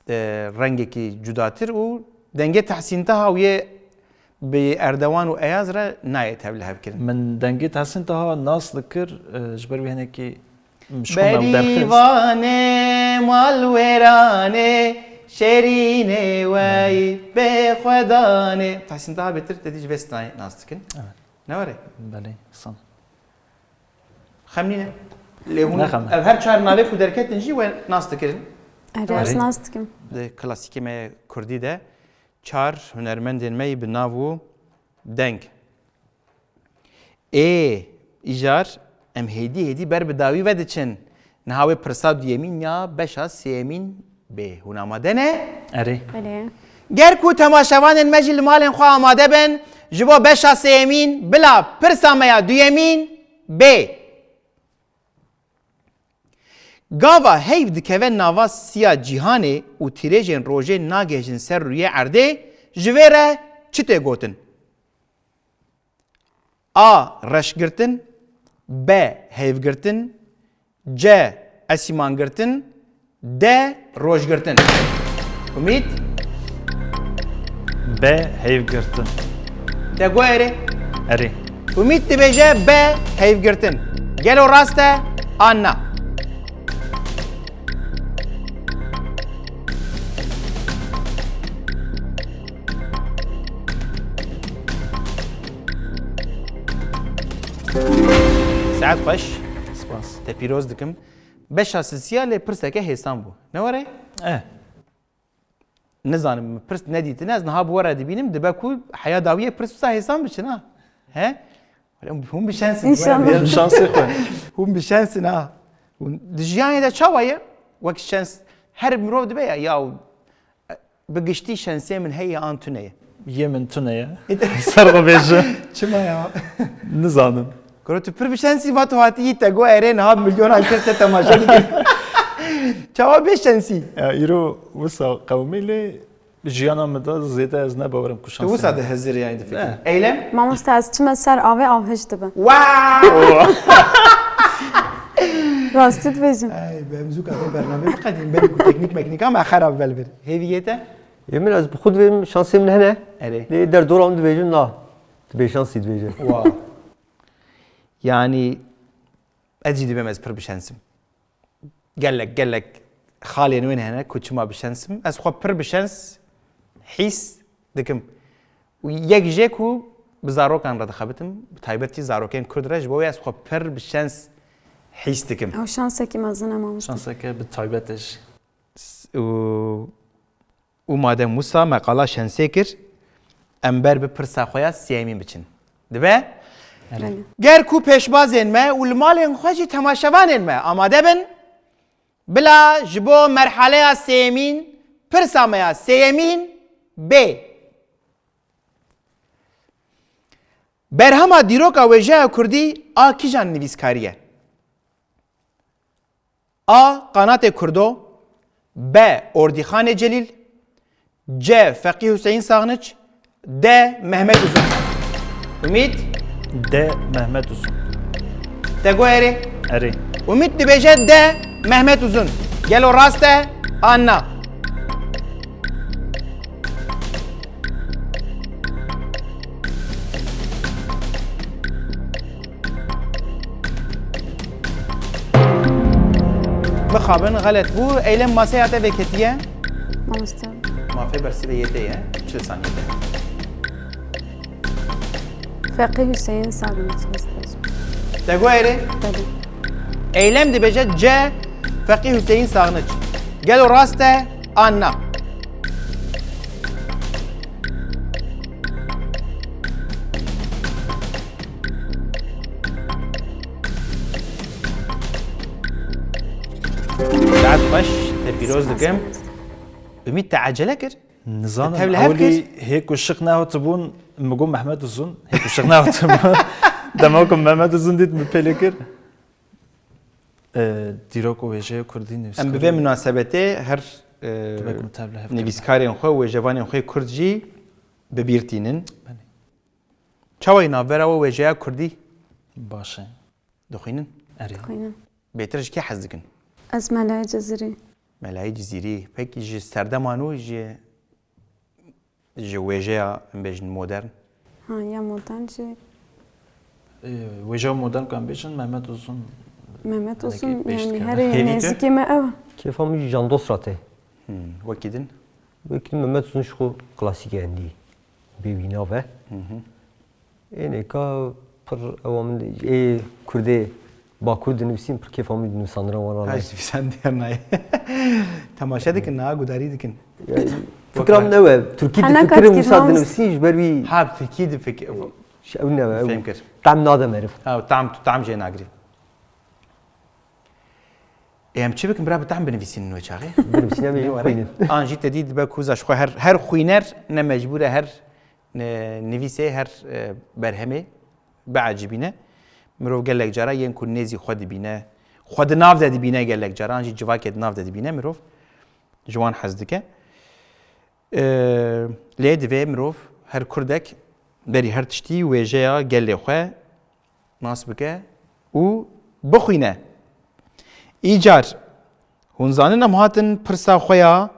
e, rengekî cudatir û dengê Tehsîn Taha û yê bi Erdewan û Eyaz re nayê tevlihev kirin. Min dengê Tehsîn Taha nas dikir, e, ji ber wî hinekî mişko me û derxist. Berîvanê malwêranê, şêrînê wey bê xwedanê. Tehsîn Taha bêtir te dî ji vê stranê nas dikin. Evet. Ne were? Belê, san. Xem nîne. Lê hûn ev her çar navê ku derketin jî we nas dikirin. Erê, ez nas dikim. Di klasîkê me kurdî de çar hunermendên me yî bi nav û deng. Ê, îcar em hêdî hêdî ber bi dawî ve diçin. Niha wê pirsa duyemîn ya beşa sêyemîn bê. Hûn amade ne? Erê. Belê. Ger ku temaşevanên me jî li malên xwe amade bin, ji bo beşa sêyemîn bila pirsa me ya duyemîn bê. Gava heyv dikeve nava siya cîhanê û tîrêjên rojê nagihêjin ser rûyê erdê, ji vê re çi tê gotin? A. Reşgirtin. B. Heyvgirtin. C. Esîmangirtin. D. Rojgirtin. Umît? B. Heyvgirtin. Te got erê? Erê. Umît dibêje B. Heyvgirtin. Gelo rast e an na? Saet xweş. Spas. Te pîroz dikim. Beşa sisiya lê pirseke hêsan bû. Ne were? E. Nizanim, min pirs nedîtine, ez niha bi we re dibînim, dibe ku heya dawiyê pirs wisa hêsan biçin ha. He? Hûn bi şens in. İnşallah. Em şansê xwe. Hûn bi şens in ha. Hûn di jiyanê de çawa ye? Wek şens her mirov dibe ya, ya bi giştî şensê min heye an tune ye. Yê min tune ye. Ser xwe bêje. Çima ya? Nizanim. Kuro tu pir bi şensî va tu hatî yî te got erê niha bi milyonan kes te temaşe dikin. Çawa bê şensî? Ya îro wisa qewimî lê jiyana min de zêde ez ne bawerim ku şansê. Tu wisa dihizirî yani difikirî. Eylem? Mamoste ez çime ser avê av hiş dibe. Wow! Rastî dibêjim. Ay be em zû ka vê bernameyê biqedîn belê ku teknîk meknîka me xera bi vel vir. Hêviyê te? Yê min ez bi xwe dibêm şansê min hene. Erê. Lê derdora min dibêjin na. Tu bêşansî dibêje. Wow. Yani ez jî dibêm ez pir bi şens im. Gelek gelek xalên wê hene ku çima bi şens im. Ez xwe pir bi şens hîs dikim. Û yek jê ku bi zarokan re dixebitim, bi taybetî zarokên kurd re, ji bo wê ez xwe pir bi şens hîs dikim. Ew şansekî mezin e mamoste. Şanseke bi taybet e jî. S-, û, û madem wisa me qala şensê kir, em ber bi pirsa xwe ya sêyemîn biçin. Dibe? Belê. Ger ku pêşbazên me û li malên xwe jî temaşevanên me amade bin, bila ji bo merhaleya sêyemîn, pirsa me ya sêyemîn bê. Berhema dîroka wêjeya kurdî a kîjan nivîskarî ye? A. Qanatê Kurdo. B. Ordîxanê Celîl. C. Feqî Huseyîn Saxniç. D. Mehmet Uzun. Umît? D. Mehmet Uzun. Te got erê? Erê. Umît dibêje D. Mehmet Uzun. Gelo rast e an na? Mixabin, xelet bû. Eylem, maseya te vêketiye. Mamoste. Mafê bersivê yê te ye. Çil saniyê te. Feqî Hüseyin Sagniç ez dibêjim. Te got erê? Belê. Eylem dibêje C. Feqî Hüseyin Sagniç. Gelo rast e an na? Saet xweş, te pîroz dikim. Umît, te ecele kir? Nizanim, Tev li hev ewilî hê ku şiq nehatibûn, min got Mehmet Uzun, hê ku şiq nehatibûn. Dema ku Mehmet Uzun dît, min pê lê kir. E, dîrok û wêjeyê kurdî nivîskar. Em bi vê munasebetê her e, Dibek min tev li hev kir. Nivîskarên xwe, wêjevanên xwe kurd jî bi bîr tînin. Belê. Çawa yî navbera we wêjeya kurdî? Baş e. Dixwînin? Erê. Xwînin. Bêtir ji kê hez dikin? Ez Melayê Cizirî. Melayê Cizîrî. Pekî ji serdema nû ji ji wêjeya, em bêjin, modern? Ha, ya modern jî. E, wêjeya modern ku em bêjin Mehmet Uzun. Mehmet Hani Uzun ki pêşt yani dikeve. herê Hêvî tu? nêzîkê me ew. Kêfa min jî Jandos Rate. Hmm, wekî din? Wekî Mehmet Uzun ji xwe klasîkê endî bê wî nav e. Hı hı. Ênê ka pir ewa min ê Kurdê Bakur dinivîsîn, pir kêfa min nivîsandina wan re nayê. Her nivîsandina nayê. Temaşe dikin, niha gudarî dikin. Ya, fikra min ew e. Tirkî difikirim wisa dinivîsîn ji ber wî. Ha, tirkî difikir. Ew ne be, ew. Fêm kir. Tam nade meriv. Ha, tam, tam jê nagirî. Ê, em çi bikin bira, bi tam binivîsînin wê çaxê? Binivîsîne bê xwînin. An jî te dî dibe ku za ji xwe her, her xwîner ne mecbûr e, her, e, nivîsê, her, e, berhemê biecibîne. Mirov gelek cara yên ku nêzî xwe dibîne, xwe di nav de dibîne gelek cara, an jî civakê di nav de dibîne mirov ji wan hez dike. E, lê divê mirov her kurdek berî her tiştî wêjeya gelê xwe nas bike û bixwîne. Îcar, hûn zanin em hatin pirsa xwe ya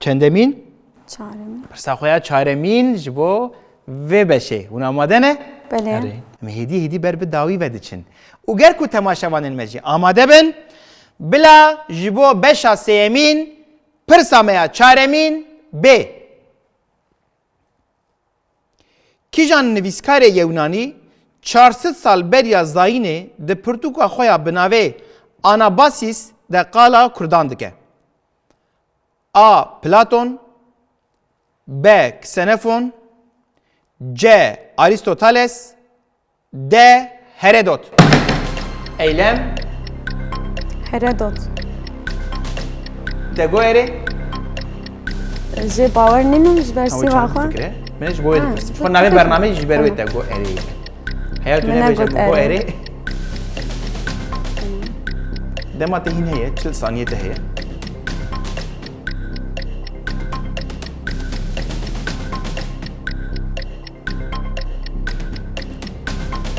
çendemîn? Çaremîn. Pirsa xwe ya çaremîn ji bo vê beşê. Hûn amade ne? Belê. Erê. Em hêdî hêdî ber bi dawî ve diçin. Û ger ku temaşevanên me jî amade bin, bila ji bo beşa sêyemîn pirsa me ya çaremîn bê. Kîjan nivîskarê Yewnanî çar sed sal beriya zayînê di pirtûka xwe ya bi navê Anabasis de qala kurdan dike? A. Platon, B. Ksenofon, C. Aristoteles, D. Heredot. Eylem. Heredot. Te got erê? Jê bawer nînim ji ber sîva xwe. Min ji bo wê dipirsîm. Xwe navê bernameyê ji ber wê te got erê. Heya tu nebêje min got erê. Dema te hîn heye, çil saniyê te heye.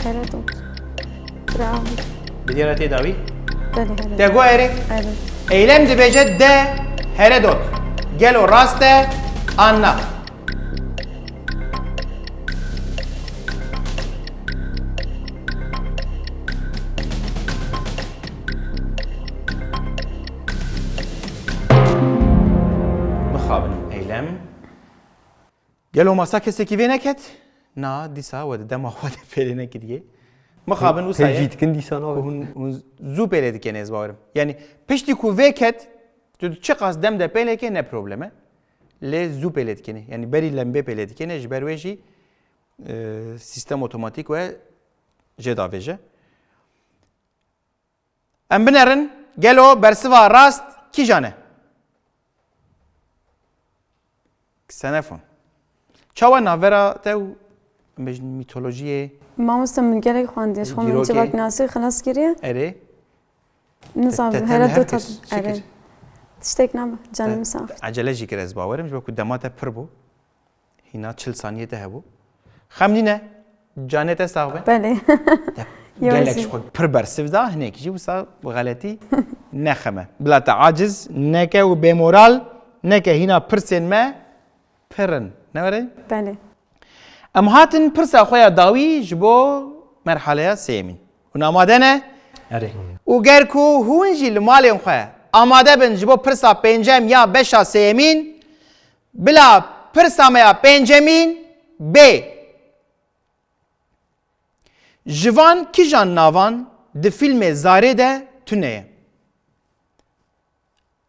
Heredot. Bravo. Bi diyara tê dawî? Belê, Heredot. Te got erê? Evet. Eylem dibêje D. Heredot. Gelo rast e an na? Mixabin Eylem. Gelo masa kesekî vê neket? Na, dîsa we di dema xwe de pêlê nekiriye. Mixabin wisa ye. Pêncî dikin dîsa nabe. Hûn, hûn zû pêlê dikin ez bawerim. Yani piştî ku vê ket, tu çiqas dem de pêlê ke ne problem e. Lê zû pêlê dikene. Yani berî lembê pêlê dikene, ji ber wê jî, e, sîstem otomatîk we jê davêje. Em binerin, gelo bersiva rast kîjan e? Ksenofon. Çawa navbera te û, em bêjin, mîtolojiyê? Mamoste, min gelek xwendiye, ji xwe min civaknasî xilas kiriye. Erê. Nizam, Heredot hat. Erê. Tiştek nabe, canê min sax. Ecele jî kir ez bawerim, ji ber ku dema te pir bû. Hîna çil saniyê te hebû. Xem nîne, canê te sax be. Belê. Te gelek ji xwe pir bersiv da, hinek jî wisa bi xeletî nexeme. Bila te aciz neke û bêmoral neke, hîna pirsên me pir in. Ne were? Belê. Em hatin pirsa xwe ya dawî ji bo merhaleya sêyemîn. Hûn amade ne? Erê. Û ger ku hûn jî li malên xwe amade bin ji bo pirsa pêncem ya beşa sêyemîn, bila pirsa me ya pêncemîn bê. Ji van kîjan navan di fîlmê Zarê de tune ye?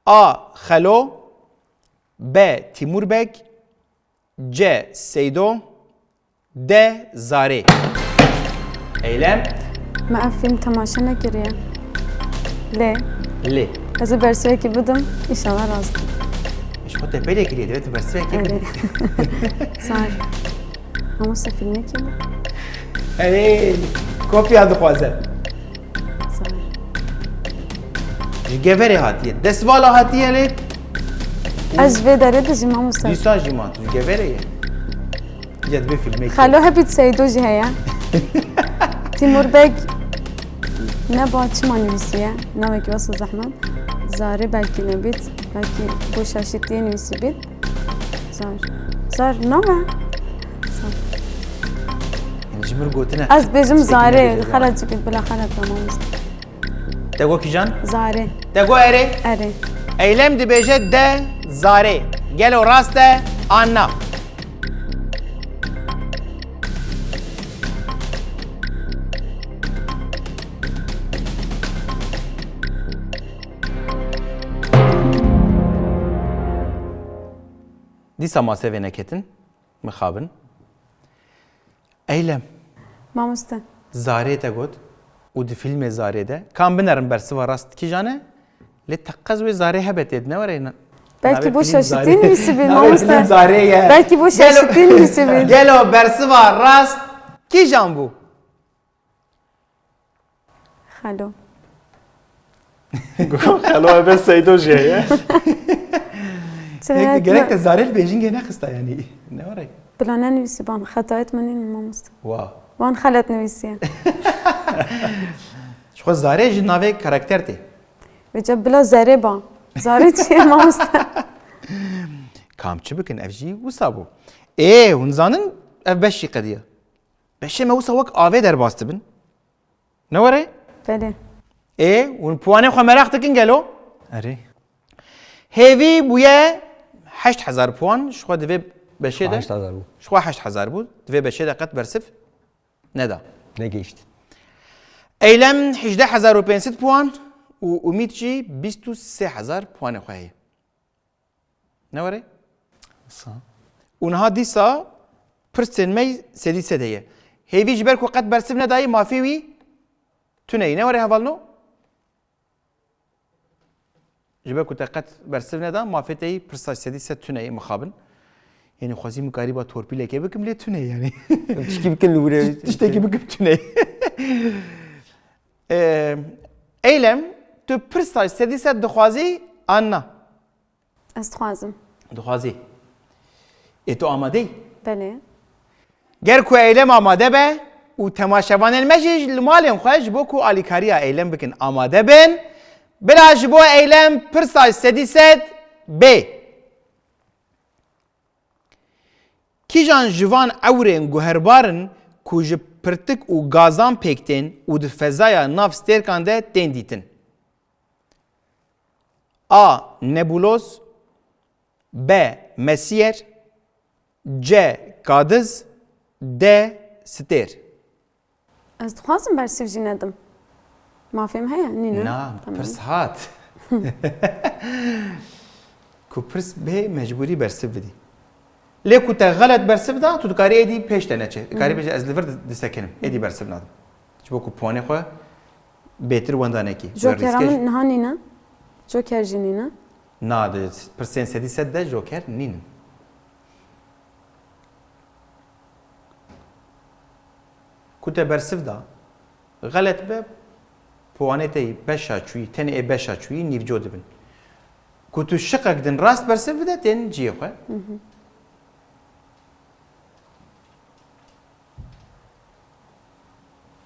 A. Xelo, B. Tîmûr Beg, C. Seydo, D. Zarê. Eylem. Me ev fîlm temaşe nekiriye. Lê. Lê. Ez ê bersivekê bidim, înşallah rast. Ji xwe te pê lê kiriye, divê tu bersivekê bidî. Erê. Sar. Mamoste, fîlmekî mi? Erê, kopya dixwaze. Sar. Ji Geverê hatiye. Destvala hatiye lê. Ez ji vê derê dijîm, mamoste. Dîsa jî ma tu ji Geverê ye. Ya divê fîlmekî. Xelo hebît Seydo jî heye. Timur Beg neba çima nivîsiye? Navekî wesa zehmet. Zarê belkî nebît. Belkî bo şaşîtiyê nivîsî bît. Zar. Zar name? Zar. Yani ji mir gotine. Ez bêjim Zarê. Xelet jî bît, bila xelet be, mamoste. Te got kîjan? Zarê. Te got erê? Erê. Eylem dibêje de Zarê. Gelo rast e an na? Dîsa masê vê neketin, mixabin. Eylem. Mamoste. Zarê te got û di fîlmê Zarê de, kam binerin bersiva rast kîjan e, lê teqez wê Zarê hebe tê di ne were. Belkî bo şaşitî nivîsibî mamoste. Belkî bo şaşitî nivîsibî. Gelo bersiva rast kîjan bû? Xelo. Xelo ebe Seydo jê ye. Gerek te zarê li bêjingê nexista yanî. Ne were? Bila nenivîsî ban. Xetayet min nîn mamoste. Wa. Wan xelet nivîsiye. Ji xwe zarê ji navê karakter tê. Vêca bila zerê ba. Zarê çi ye mamoste? Kam çi bikin ev jî wisa bû. Ê, hûn zanin ev beş jî qediya. Beşê me wisa wek avê derbas dibin. Ne were? Belê. Ê, hûn puanê xwe meraq dikin gelo? Erê. Hêvî bûye heşt hezar puan, ji xwe di vê beşê de. Heşt hezar bû. Ji xwe heşt hezar bû, di vê beşê de qet bersiv neda. Negihişt. Eylem hejdeh hezar û pênc sed puan û Umît jî bîst û sê hezar puanê xwe heye. Ne were? Sa. Û niha dîsa pirsên me sedî sed heye. Hêvî ji ber ku qet bersiv nedayî mafê wî tune yî. Ne were hevalno? Ji ber ku te qet bersiv neda, mafê te yî pirsa sedî sed tune yî mixabin. Yanî xwezî min karîba torpîlekê bikim lê tune yî yanî. Tişkî bikin li wir e. Tiştekî bikim tune yî. Ee, Eylem, tu pirsa sedî sed dixwazî an na? Ez dixwazim. Dixwazî. Ê tu amade yî? Belê. Ger ku Eylem amade be û temaşevanên me jî li malên xwe ji bo ku alîkariya Eylem bikin amade bin, bila ji bo Eylem pirsa sedî sed bê. Kîjan ji van ewrên guherbar in ku ji pirtik û gazan pêk tên û di fezaya nav stêrkan de tên dîtin? A. Nebuloz. B. Mesiyer. C. Kadiz. D. Stêr. Ez dixwazim bersiv jî nedim. Mafê min heye? Nîne? Na, tamam. Pirs hat. Ku pirs bê mecbûrî bersiv bidî. Lê ku te xelet bersiv da, tu dikarî êdî pêş te neçe. Dikarî bêje ez li vir di-, disekinim. Êdî bersiv nadim. Ji bo ku puanê xwe bêtir wenda nekî. Jokera min niha nîne. Joker jî nîne. Na, di pirsên sedî sed de joker nînin. Ku te bersiv da, xelet be, puanê te yî beşa çûyî, tenê ê beşa çûyî nîvco dibin. Ku tu şiqek din rast bersiv bide, tên cihê xwe.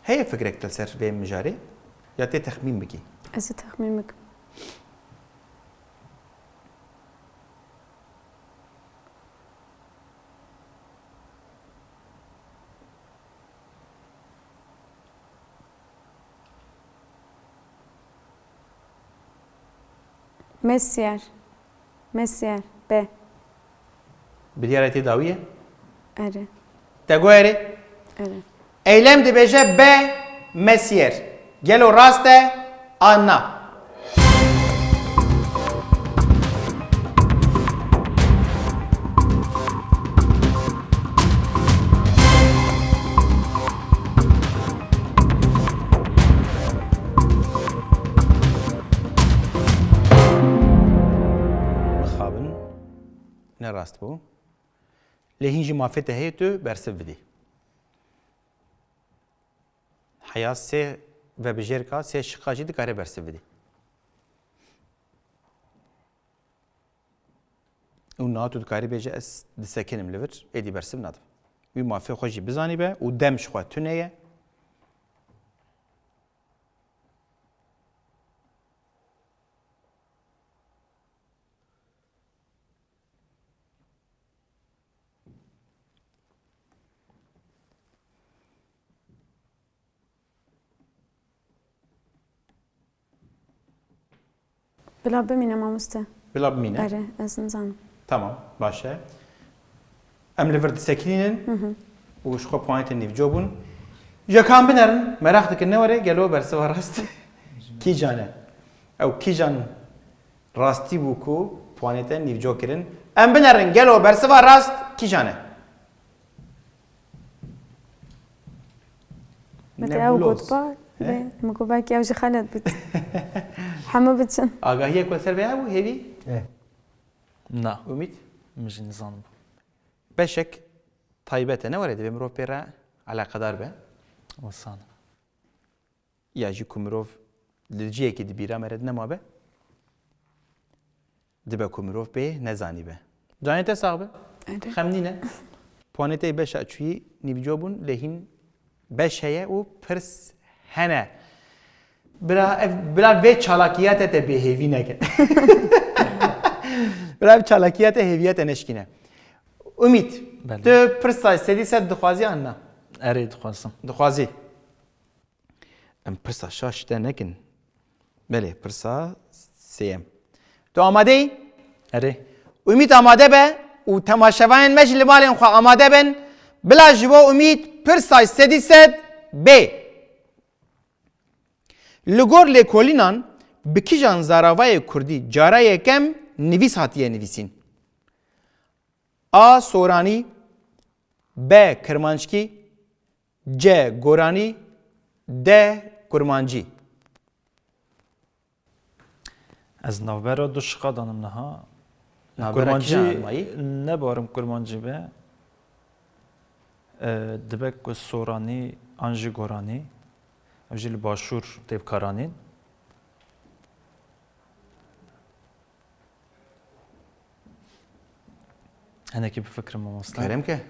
Heye fikrek te li ser vê mijarê? Ya tê texmîn bikî? Ez ê texmîn bikim. Mesiyer. Mesiyer. B. Bi diyare tê dawî ye? Erê. Te got erê? Erê. Eylem dibêje B. Mesiyer. Gelo rast e an na? Mixabin. Ne rast bû. Lê hîn jî mafê te heye tu bersiv bidî. Heya sê vebijêrka, sê şiqa jî dikare bersiv bidî. Û niha tu dikarî bêje ez disekinim li vir, êdî bersiv nadim. Wî mafê xwe jî bizanîbe û dem ji xwe tune ye. Bila bimîne mamoste. Bila bimîne. Erê, ez nizanim. Tamam, baş e. Em li vir disekinînin û ji xwe puanê te nîvco bûn. Jekan binerin, meraq dikin ne were gelo bersiva rast kîjan e? Ew kîjan rastî bû ku Puanê te nîvco kirin. Em binerin, gelo bersiva rast kîjan e? Me te ew got ba, lê min got belkî ew jî xelet bût. Hemû biçin. Agahiyek we ser vê hebû, hêvî? Eh. Na. Umît? Min jî nizanim. Beşek taybet e, ne were divê mirov pê re eleqedar be. Wisa ne. Ya jî ku mirov li cihekî di bîra me re nemabe, dibe ku mirov pê nezanîbe. Canê te sax be. Erê. Xem nîne. Puanê te yê beşa çûyî nîvco bûn, lê hîn beş heye û pirs hene. Bira, ev, bira vê çalakiya te te bêhêvî neke. Bira ev çalakiya te hêviya te neşkîne. Umît, belê, tu pirsa sedî sed dixwazî an na? Erê, dixwazim. Dixwazî. Em pirsa şaş te nekin. Belê, pirsa sêyem. Tu amade yî? Erê. Umît amade be û temaşevanên me jî li malên xwe amade bin. Bila ji bo Umît pirsa sedî sed bê. Li gor lêkolînan bi kîjan zaravayê kurdî cara yekem nivîs hatiye nivîsîn? A. Soranî. B. Kirmanckî. C. Goranî. D. Kurmancî. Ez navbera du şiqa danim niha. Navbera kîjan mayî? Kurmancî ne barim kurmancî be. E, dibe ku soranî an jî goranî. Ev jî li başûr tê bikaranîn. Hinekî bifikirim mamoste. Kerem ke.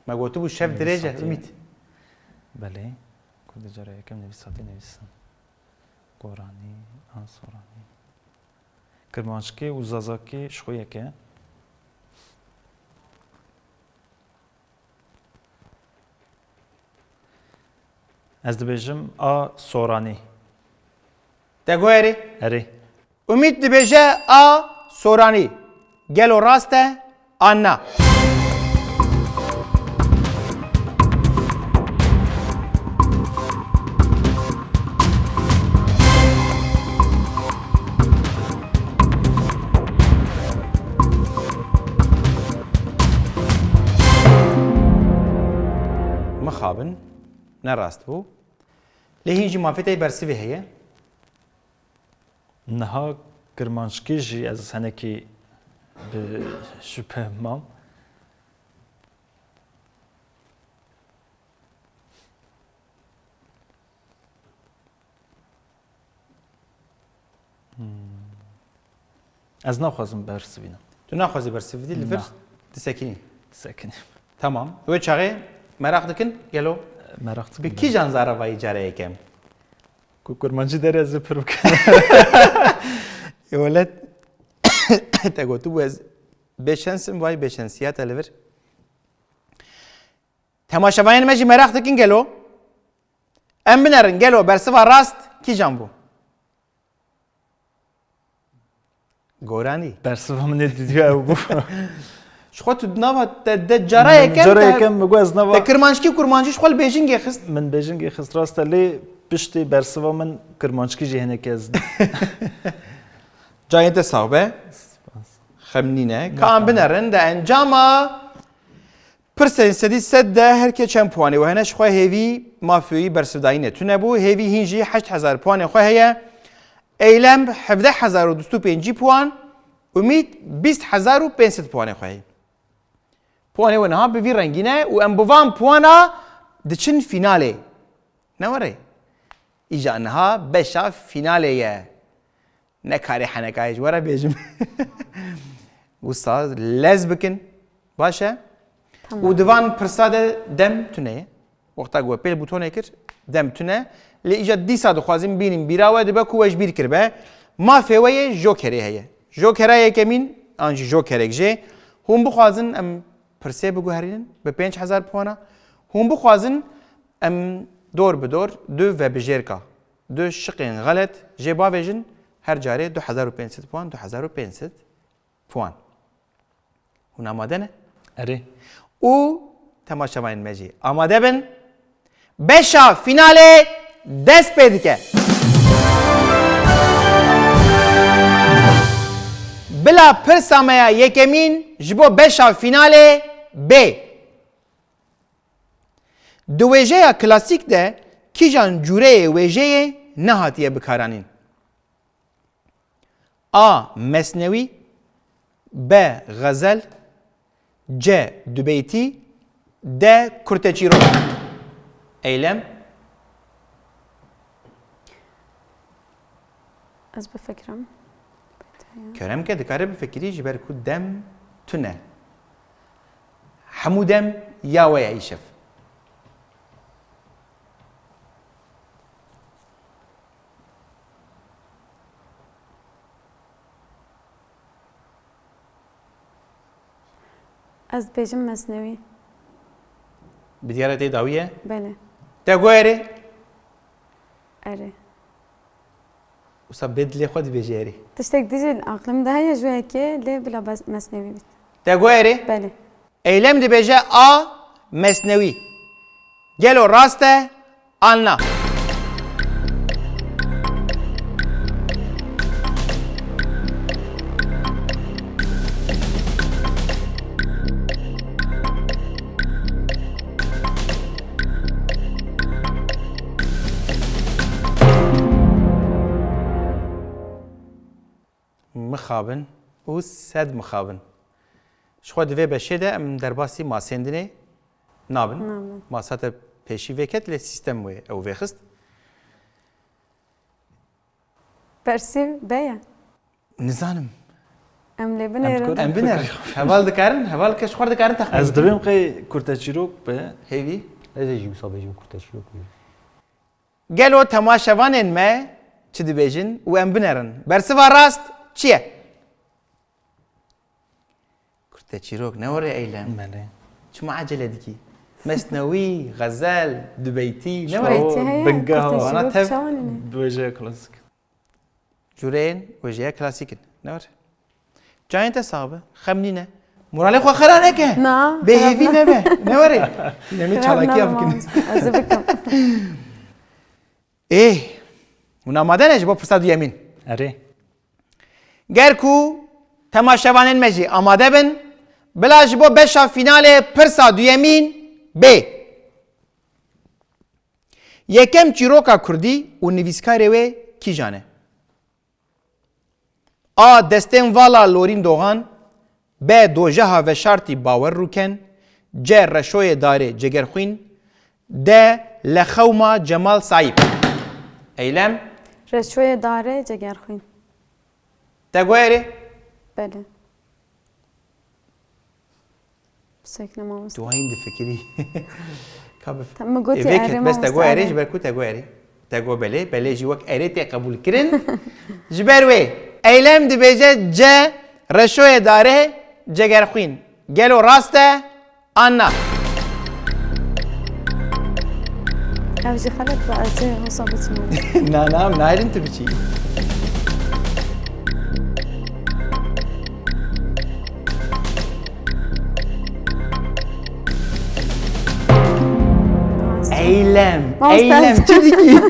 Me gotibû şev dirêj e, Umît. Belê. Ku di cara yekem nivîs hatî nivîsin. Goranî, an soranî. Kirmanckî û zazakî ji xwe yek e. Ez dibêjim A. Soranî. Te got erê? Erê. Umît dibêje A. Soranî. Gelo rast e an na? Mixabin, ne rast bû. Lê hîn jî mafê te yê bersivê heye. Niha kirmanckî jî ez henekî bi şüphe mam. Hmm. Ez naxwazim bersivînim. Tu naxwazî bersivî dî, li vir disekinî? Disekinî. Tamam. Wê çaxê meraq dikin, gelo? Meraq dikim. Bi kîjan zaravayî cara yekem? Ku kurmancî derê ez ê pir bikim. Ê welet, te gotibû ez bêşens im, vay bêşensiya te li vir. Temaşevanên me jî meraq dikin gelo? Em binerin, gelo bersiva rast kîjan bû? Goranî. Bersiva min ê didî ew bû. Ji xwe tu nava te de cara yekem, cara yekem min got ez nava te kirmanckî kurmancî ji xwe li bêjingê xist. Min bêjingê xist, rast e, lê piştî bersiva min kirmanckî jî hinekî ez. Cayê te sax be. Spas. Xem nîne. Ka em binerin de encama. Pirsên sedî sed de her kê çend puanê we hene, ji xwe hêvî mafê wî bersivdayîne tune bû. Hêvî hîn jî heşt hezar puanê xwe heye. Eylem hevdeh hezar û du sed û pêncî puan. Umît bîst hezar û pênc sed puanê xwe heye. Puanê we niha bi vî rengî ne û em bi van puana diçin fînalê. Ne were? Îja niha beşa fînalê ye. Ne karê henekayê ji we re bêjim. Wisa lez bikin. Baş e? Tamam. Û di van pirsa de dem tune ye. Wexta ku we pêl bûtonê kir, dem tune. Lê îca dîsa dixwazim bînim bîra we, dibe ku we ji bîr kiribe. Mafê we yê jokerê heye. Jokera yekemîn, an jî jokerek jê. Hûn bixwazin em pirsê biguherînin bi pênc hezar puana. Hûn bixwazin em dor bi dor du vebijêrka, du şiqên xelet jê bavêjin, her carê du hezar û pênc sed puan, du hezar û pênc sed puan. Hûn amade ne? Erê. Û temaşevanên me jî amade bin. Beşa fînalê dest pê dike. Bila pirsa me ya yekemîn ji bo beşa fînalê bê. Di wêjeya klasîk de kîjan cûreyê wêjeyê nehatiye bikaranîn? A. Mesnewî. B. Xezel. C. Dubeytî. D. Kurteçîrok. Eylem. Ez bifikirim. Kerem ke, dikare bifikirî ji ber ku dem tune. Hemû dem ya we ye îşev. Ez dibêjim Mesnewî. Bi diyare tê dawî ye? Belê. Te got erê? Erê. Wisa bê dilê xwe dibêje erê. Tiştek dijî aqlim de heye ji wê yekê lê bila bes- Mesnewî bît. Te got erê? Belê. Eylem dibêje A. Mesnewî. Gelo rast e an na? Mixabin û sed mixabin. Ji xwe di vê beşê de em derbasî masêndinê nabin. Nabin. Masa te pêşî vê ket lê sîstem wê ew vêxist. Bersîv be ye. Nizanim. Em lê binêrin. Em biner. Heval dikarin, heval ke ji xwe dikarin texmîn. Ez dibêm qey kurteçîrok be. Hêvî. Ez ê jî wisa bêjim kurteçîrok be. Gelo temaşevanên me çi dibêjin û em binerin. Bersiva rast çi ye? Kurteçîrok, ne were Eylem? Belê. Çima ecele dikî? Mesnewî, xezel, dubeytî, ne were? Dubeytî heye, bingeha. Kurteçîrok çawanî ne? Bi wêjeya klasîk. Cûreyên wêjeya klasîk in. Ne were? Cayên te sax be, xem nîne. Moralê xwe xera neke. Na, Bêhêvî nebe. Ne were? Yine min çalakiya bikin. Ez bikim. Ê, hûn amade ne ji bo pirsa duyemîn? Erê. Ger ku temaşevanên me jî amade bin, bila ji bo beşa fînalê pirsa duyemîn bê. Yekem çîroka kurdî û nivîskarê wê kîjan e? A. Destên vala Lorîn Dogan. B. Dojeha veşartî Bawer Rûken. C. Reşoyê darê Cegerxwîn. D. Lexewma Cemal Saîp. Eylem. Reşoyê darê Cegerxwîn. Te got erê? Belê. Sekne mamoste. Tu hîn difikirî. Ka bif- Te min gotî erê mamoste. Bes te got erê ji ber ku te got erê. Te got belê, belê jî wek erê tê qebûlkirin. Ji ber wê Eylem dibêje C. Reşoyê darê Cegerxwîn. Gelo rast e an na? Ev jî xelet be, ez ê wisa biçim. Na, na, em nayrin tu biçî. Eylem, Eylem, çi dikî?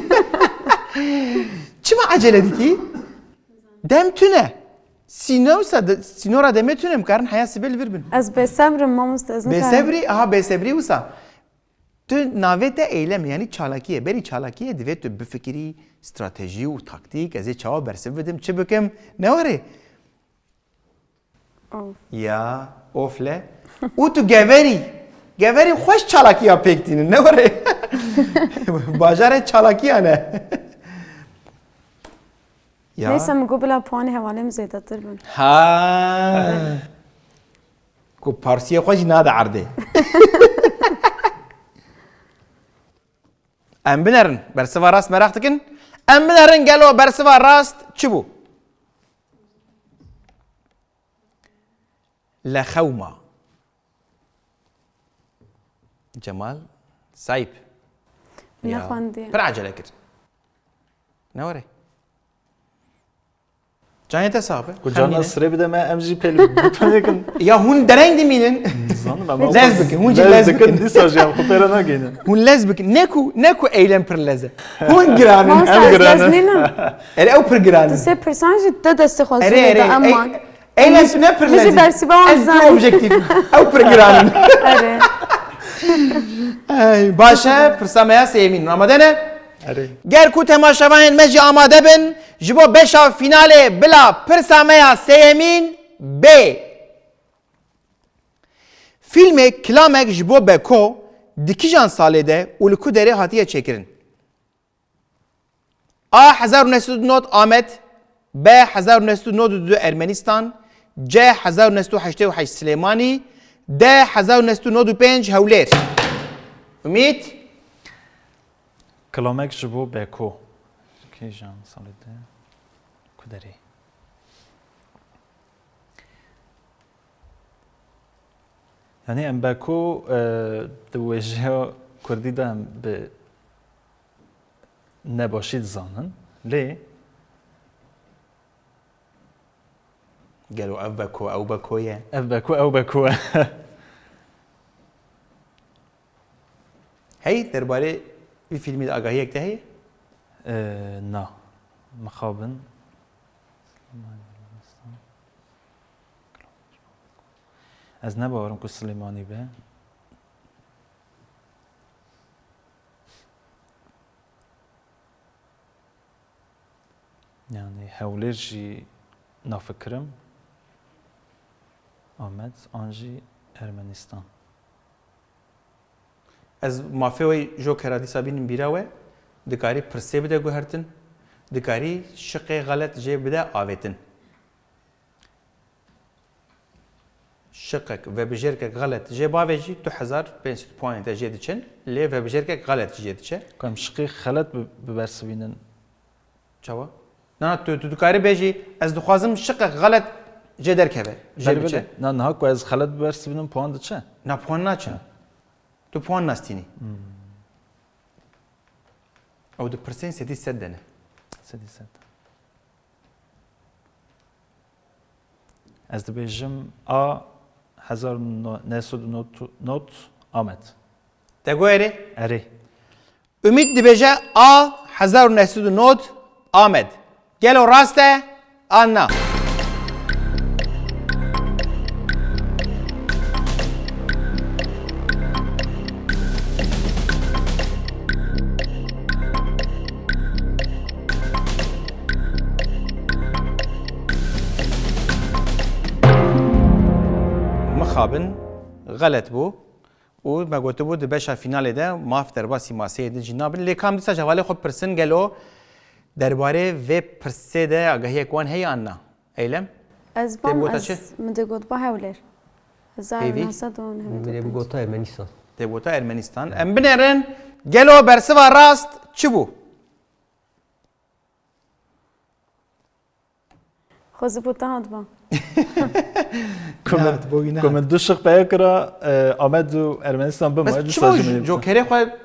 Çima ecele dikî? Dem tune. Sînor se de, sînora demê tune, em karin heya sibê li vir bin. Ez bêsebr im, mamoste, ez nikarim. Bêsebrî, aha, bêsebrî wisa. Tu navê te eylem e, yanî çalakî ye. Berî çalakî ye, divê tu bifikirî, stratejî û taktîk, ez ê çawa bersiv bidim, çi bikim, ne were? Of. Ya, of le. Û tu geverî. Geverî xweş çalakiya pêk tînin, ne were? Bajarê çalakiyan e. Ya. Neyse, min got bila puanê hevalê min zêdetir bin. Ha. Ku parsiyê xwe jî nade erdê. Em binerin. Bersiva rast meraq dikin. Em binerin gelo bersiva rast çi bû? Lexewma. Cemal Sayîp. Min nexwendiye. Pir acele kir. Ne were? Canê te sax be. Ku carna sirê bide me, em jî pê li gutanê kin. Ya hûn dereng dimînin. Zanim em lez bikin, hûn jî lez bikin. Dîsa jî em xwe pê re nageynin. Hûn lez bikin. Ne ku, ne ku eylem pir lez e. Hûn giran in. Em giran in. Erê ew pir giran in. Tu sê pirsan jî te destê xwe zû lê de, em man. Eyle ne pir lezîz. Bizi bersiva Ez pir zanî. Objektîf. Ew pir giran in. Erê. Ey, baş e, pirsa me ya sêyemîn. Amade ne? Erê. Ger ku temaşevanên me jî amade bin, ji bo beşa fînalê bila pirsa me ya sêyemîn bê. Fîlmê Kilamek ji bo Beko di kîjan salê de û li ku derê hatiye çêkirin? A hezar û neh sed û nod Amed, B hezar û neh sed û nod û du Ermenistan, C hezar û neh sed û heştê û heşt Silêmanî, D hezar û neh sed û nod û pênc Hewlêr. Umît? Kilamek ji bo Beko. Kîjan salê de? Ku derê? Yani em Beko, e, di wêjeya kurdî de em bi nebaşî dizanin. Lê Gelo ev Beko, ew Beko ye? Ev Beko, ew Beko ye. Hey, derbarê vî fîlmî de agahiyek te heye? E, na. Mixabin. Ez ne bawerim ku Silêmanî be. Yani Hewlêr jî nafikirim. Amed an jî Ermenistan. Ez mafê wê jokera dîsa bînim bîra we. Dikarî pirsê bide guhertin. Dikarî şiqê xelet jê bide avêtin. Şiqek, vebijêrkek xelet jê bavêjî, du hezar pênc sed puanê te jê diçin, lê vebijêrkek xelet jê diçe. Ku em şiqî xelet bi-, bibersivînin. Çawa? Na, na, tu, tu dikarî bêjî, ez dixwazim şiqek xelet jê derkeve, jê Belê, biçe. Belê. Na, niha ku ez xelet bibersivînim, puan diçe? Na, puan naçin. Ha. Tu puan nastînî. Hmm. Ew di pirsên sedî sed de ne. Sedî sed. Ez dibêjim A hezar neh sed û nod Amed. Te got erê? Erê. Umît dibêje A hezar neh sed û nod Amed. Gelo rast e an na? Mixabin xelet bû û me gotibû di beşa fînalê de maf derbasî maseyê din jî nabin. Lê kam dîsa ji hevalê xwe pirsin gelo derbarê vê pirsê de agahiyek wan heye an na? Eylem? Ez Tê bam, bota ez çi? Min dê got ba Hewlêr. Hêvî? Hezar neh sed û newî û pênc. Min dê bigota Ermenistan. Tê bota Ermenistan. Em binêrin, gelo bersiva rast çi bû? Xwezî bû te hat ba. Ku min, Na, tu bo wî ku nehat. Min du şiq peye kira, e, Amed û Ermenistan bim. Bes çima ji min jokerê xwe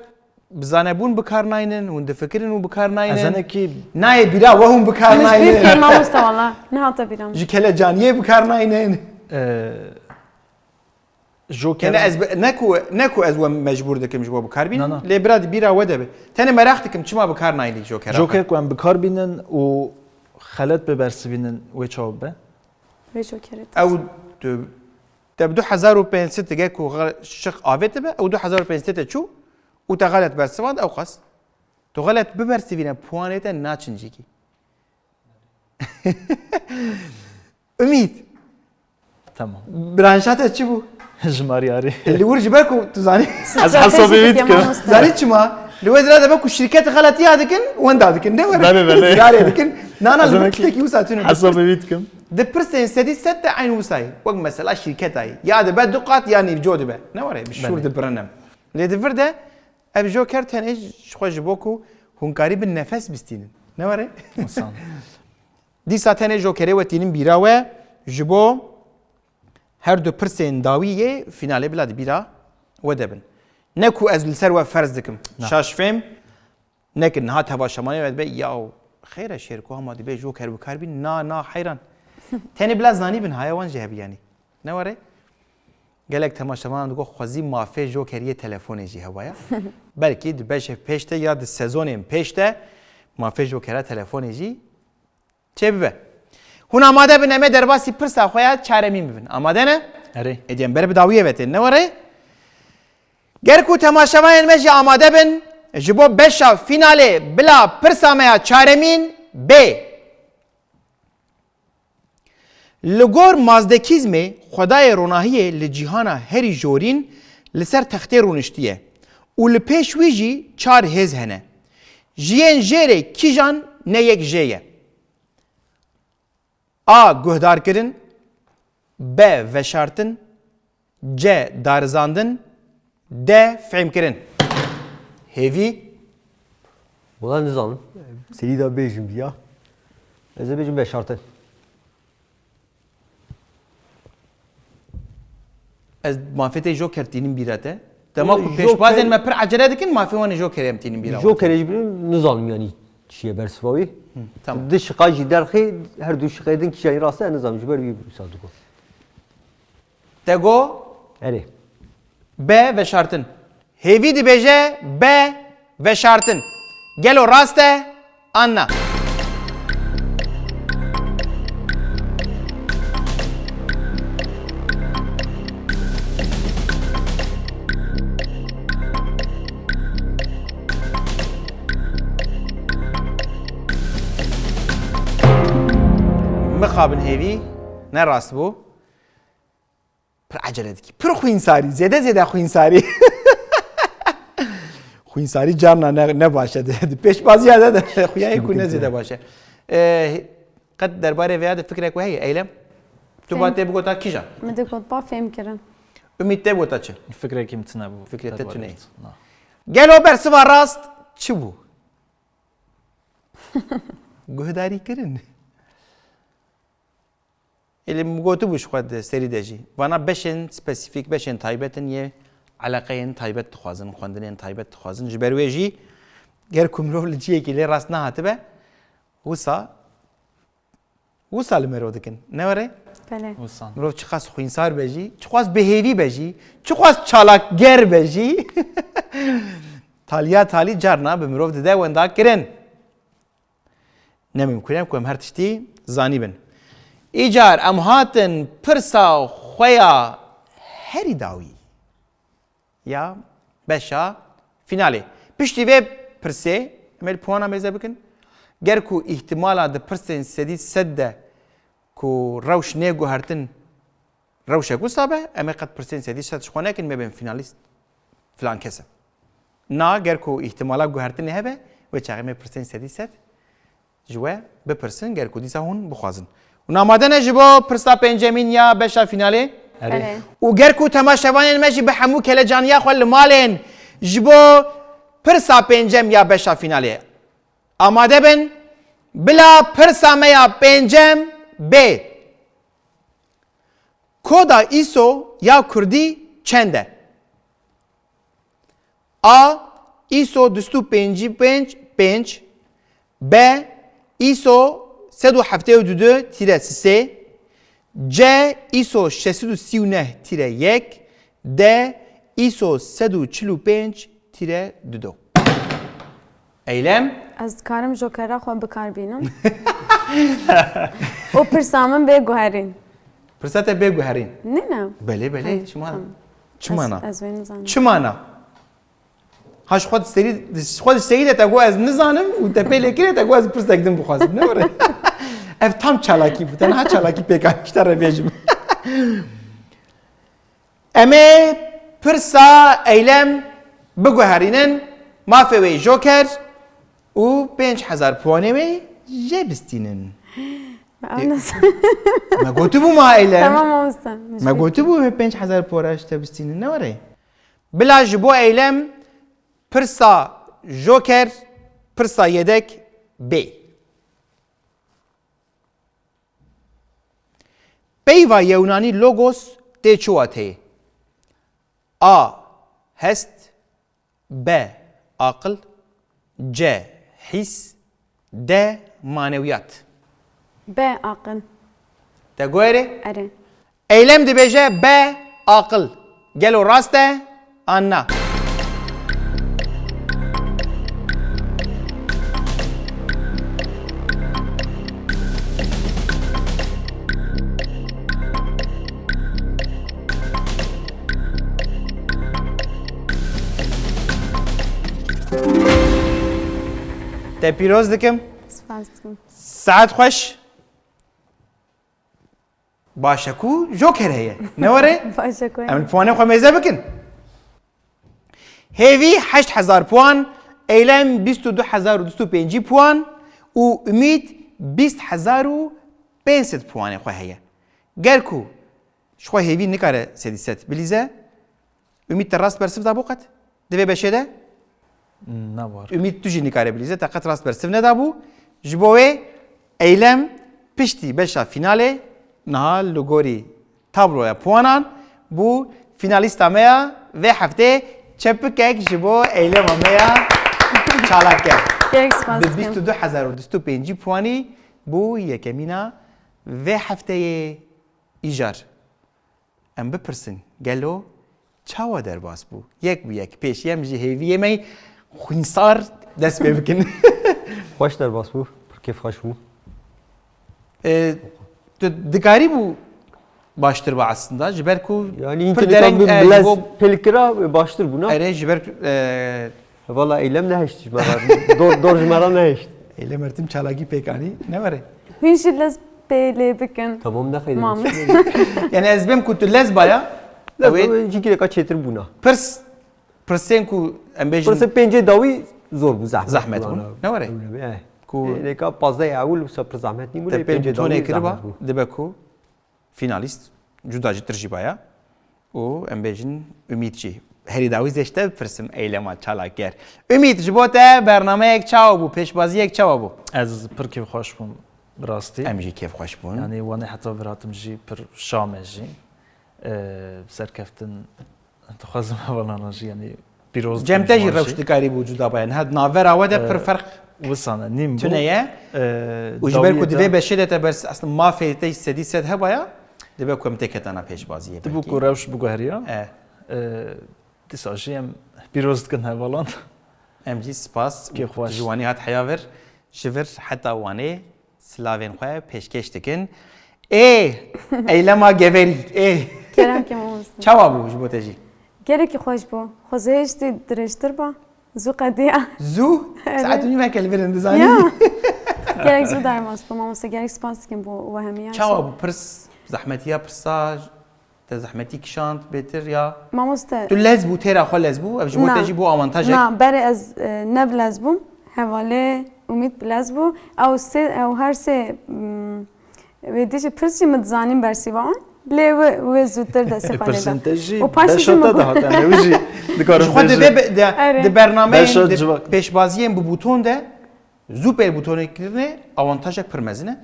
bi zanebûn bi kar naynin, hûn difikirin û bi kar naynin? Ez hinekî Nayê bîra we hûn bi kar Min ji bîr naynin. kir mamoste wala. Nehate bîra min. Ji kelecaniyê bi kar naynin. E, Joker. Yani ez bi-, ne ku, ne ku ez we mecbûr dikim ji bo bi kar bînim, Na, na. Lê bira di bîra we de be. Tenê meraq dikim çima bi kar nayînî jokera xwe? Joker ku em bi kar bînin û xelet bibersivînin wê çawa be? Wê jokerê te. Ew tu, te bi du hezar û pênc sed dige ku xe-, şiq avêtibe, ew du hezar û pênc sed te çû û te xelet bersivand ew qas. Tu xelet bibersivîne puanê te naçin jîkî. Umît. Tamam. Branşa te çi bû? Ji Maryarê. Li wir ji ber ku tu zanî. Ez hesabê wî dikim. Strateji dikim. Zanî çima? Li we dira de be ku şirket xeletî ya dikin, wenda dikin. Ne were? Belê, belê. Ziyarê dikin. Na, na, Ez li wir hinekî tiştekî wisa tune. Hesabê wî dikim. Di pirsên sedî sed de eyn wisa ye. Wek mesela şirketa ye. Ya dibe du qat ya nîvco dibe. Ne were? Bi şûr Belê. Dibirinem. Lê di vir de ev joker tenê ji xwe ji bo ku hûn karî bin nefes bistînin. Ne were? Wisa. Dîsa tenê jokerê we tînin bîra we ji bo her du pirsên dawî yê fînalê bila di bîra we de bin. Ne ku ez li ser we ferz dikim. Na. Şaş fêm nekin, niha teva şemanê we dibe, yaw, xeyr e şêrko hema dibe joker bi kar bîn. Na, na, heyran. Tenê bila zanî bin haya wan jî hebiyanî. Ne were? Gelek temaşevanan digo xwezî mafê jokeriyê telefonê jî hewaya. Belkî di beşê pêş de ya di sezonên pêş de mafê jokera telefonê jî çêbibe. Hûn amade bin, em ê derbasî pirsa xwe ya çaremîn bibin. Amade ne? Erê. Ê diyem ber bi dawiyê ve tên, ne were? Ger ku temaşevanên me jî amade bin, ji bo beşa fînalê bila pirsa me ya çaremîn bê. Li gor Mazdekîzmê, xwedayê ronahiyê li cîhana herî jorîn li ser textê rûniştiye û li pêş wî jî çar hêz hene. Ji yên jêrê kîjan ne yek jê ye? A. Guhdarkirin. B. Veşartin. C. Darizandin. D. Fêhmkirin. Hêvî. Wala nizanim. Serî de bêjim viya. Ez ê bêjim veşartin. Ez mafê te joker tînim bîra te. Dema ku Wala pêşbazên joker- me pir ecele dikin, mafê wan ê jokerê em tînin bîra wan. Jokerê jî birim nizanim, yanî çi ye bersiva wî. Hı, tamam. Di şiqa jî derxê, her du şiqê din kîjanî rast e, nizanim, ji ber wî wisa digo. Te go? Erê. B. Veşartin. Hêvî dibêje B. Veşartin. Gelo rast e an na? Mixabin hêvî, ne rast bû. Pir ecele dikî. Pir xwînsarî. Zêde zêde xwînsarî. Xwînsarî carna ne, ne baş e. Di, di pêşbaziya de, de xuyayê ku ne zêde baş e. Ee, qet derbarê vêya de fikrek we heye, Eylem? Tu ba Fêm- tê bigota kîjan? Min digot ba fêm kirin. Umît te bigota çi? Fikrekî min tune bû. Fikrê te tune ye. Na. Gelo bersiva rast çi bû? Guhdarî kirin. Ê, lê min gotibû ji xwe di serî de jî. Vana beşên spesîfîk, beşên taybet in, yê eleqeyên taybet dixwazin, xwendinên taybet dixwazin. Ji ber wê jî ger ku mirov li ciyekî lê rast nehatibe, wisa, wisa li mero dikin. Ne were? Belê. Wisa. Mirov çiqas xwînsar be jî, çiqas bi hêvî be jî, çiqas çalakger be jî, taliya talî carna bi mirov dide wenda kirin. Ne mimkun e ku em her tiştî zanîbin. Îcar em hatin pirsa xwe ya herî dawî ya beşa fînalê. Piştî vê pirsê em ê li puana mêze bikin. Ger ku îhtimala di pirsên sedî sed de ku rewş nê guhertin rewşek wisa be, em ê qet pirsên sedî sed ji xwe nekin, me bên fînalîst filan kes e. Na, ger ku îhtimala guhertinê hebe, wê çaxê me pirsên sedî sed ji we bipirsin, ger ku dîsa hûn bixwazin. Hûn amade ne ji bo pirsa pêncemîn ya beşa fînalê? Erê. Erê. Û ger ku temaşevanên me jî bi hemû kelecaniya xwe li malên ji bo pirsa pêncem ya beşa fînalê amade bin, bila pirsa me ya pêncem bê. Koda îso ya kurdî çend e? A. Îso du sed û pêncî pênc pênc. B. Îso sed û heftê û du tîre sisê. C. Îso şeş sed û sî û neh tîre yek. D. Îso sed û çil û pênc tîre du do. Eylem? Ez dikarim jokera xwe bikar bînim. Û pirsa min bê guherîn. Pirsa te bê guherîn? Ne, ne. Belê, belê. Hayır, çima? Tamam. Çima na? Ez, ez wê nizanim. Çima na? Ha, ji xwe di serî, ji xwe di serî de te got ez nizanim û te pê lê kirê te got ez pirsek din bixwazim. Ne were? Ev tam çalakî bû. Te niha çalakî pêk anî, ji te re bêjim. Em ê pirsa Eylem biguherînin. Mafê wê joker û pênc hezar puanê wê jê bistînin. Ben nasıl? Me gotibû ma Eylem. Tamam, olsun. Me gotibû me pênc hezar puan ji te bistînin, ne were? Bila ji bo Eylem pirsa joker, pirsa yedek bê. Peyva yewnanî logos tê çi wateyê? A. Hest. B. Aqil. C. Hîs. D. Manewiyat. B. Aqil. Te got erê? Erê. Eylem dibêje B. Aqil. Gelo rast e an na? Te pîroz dikim. Spas dikim. Saet xweş. Baş e ku joker heye. Ne were? Baş e ku. Em li puanê xwe mêze bikin. Hêvî heşt hezar puan, Eylem bîst û du hezar û du sed û pêncî puan û Umît bîst hezar û pênc sed puanê xwe heye. Ger ku ji xwe Hêvî nikare sedî sed bilîze, Umît te rast bersiv dabû qet? Di vê beşê de? Ne var. Umît tu jî nikare bilîze, te qet rast bersiv nedabû. Ji bo wê Eylem piştî beşa fînalê niha li gorî tabloya puanan bû fînalîsta me ya vê heftê, çepikek ji bo Eylema me ya çalakger. Gelek spas Bi dikim. bîst û du hezar û du sed û pêncî puanî bû yekemîna vê hefteyê îjar. Em bipirsin, gelo çawa derbas bû? Yek bi yek pêşî em ji hêviyê me xwînsar dest pê bikin. Xweş derbas bû, pir kêfxweş bû. E, tu dikarî bû baştir be aslında, ji ber ku Yani pir hinkê dereng, bi e, ji bilez bo pêlikira baştir bû, na? Erê ji ber ku, e, Valla Eylem nehişt ji me re. Dor, dor ji me re nehişt. Eylem Ertim çalakî pêk anî, ne were? Hûn jî lez pê lê bikin. Tamam, ne xeyde. Mamoste. Yani ez bêm ku tu lez baya, Lez ew ê bû, jî gireka çêtir bûna. pirs, pirsên ku em bêjin Pirsê pêncê dawî zor bû, zehmet Zehmet bû. bûn. Ana, Ne were? Problemi, eh. Ku Êleka pazdeh ya ewil wisa pir zehmet nîbû, te lê pê pêncê butonê dawî kiriba, zehmet bû. dibe ku finalîst cuda ji tir jî baya û em bêjin Umît jî. Herî dawî zê ji te bipirsim Eylema çalakger. Umît, ji bo te bernameyek çawa bû, pêşbaziyek çawa bû? Ez pir kêfxweş bûm, bi rastî. Em jî kêfxweş bûn. Yani wanê heta vir hatim jî pir şa me jî. Ee, serkeftin dixwazim hevalana jî, yani pîroz Cem dikim te jî ji wan rewş dikarî bû cuda baya. Niha di navbera we de pir ferq Wisa ne, nîm bû. tune ye. Ee, Û ji ber ku dawiyê di de vê beşê de te bers aslında mafê te sedî sed hebaya, dibe ku em tê ketana pêşbaziyê Dibû belkî. Ku rewş biguheriya. E. Ee, dîsa jî em pîroz dikin hevalan. Em jî spas Kêfxweş. Ji wanî hat heya vir. Ji vir heta wanê silavên xwe pêşkêş dikin. Ê! Eylema geverî. Ê! Kerem ke mamoste. Çawa bû ji bo te jî? Gelekî xweş bû. Xwezê hiştî dirêjtir ba. Zû qediya. Zû? Evet. Saet û nîveke li vir in dizanî. Ya. Gelek zû derbas bû mamoste. Gelek spas dikim bo wehemiya. Çawa bû pirs? Zehmetiya pirsa? Te zehmetî kişand bêtir ya? Mamoste. Tu lez bû, têra xwe lez bû, ev ji bo Na. te jî bû awantajek. Na, berê ez e, ne bi lez bûm. Hevalê Umît bi lez bû. Ew sê, ew her sê mm, wê dijî pirs jî min dizanîn bersîva wan. Lê wê, wê zûtir destê xwe lê da. Pirsên te jî Û paşê beşa jî te min de hatene wî jî. Dikarim Ji xwe di bêjim. vê be- de- Erê. di bernameyên Beşa di civak. pêşbaziyên bi bûton de zû pê bûtonê kirinê awantajek pir mezin e.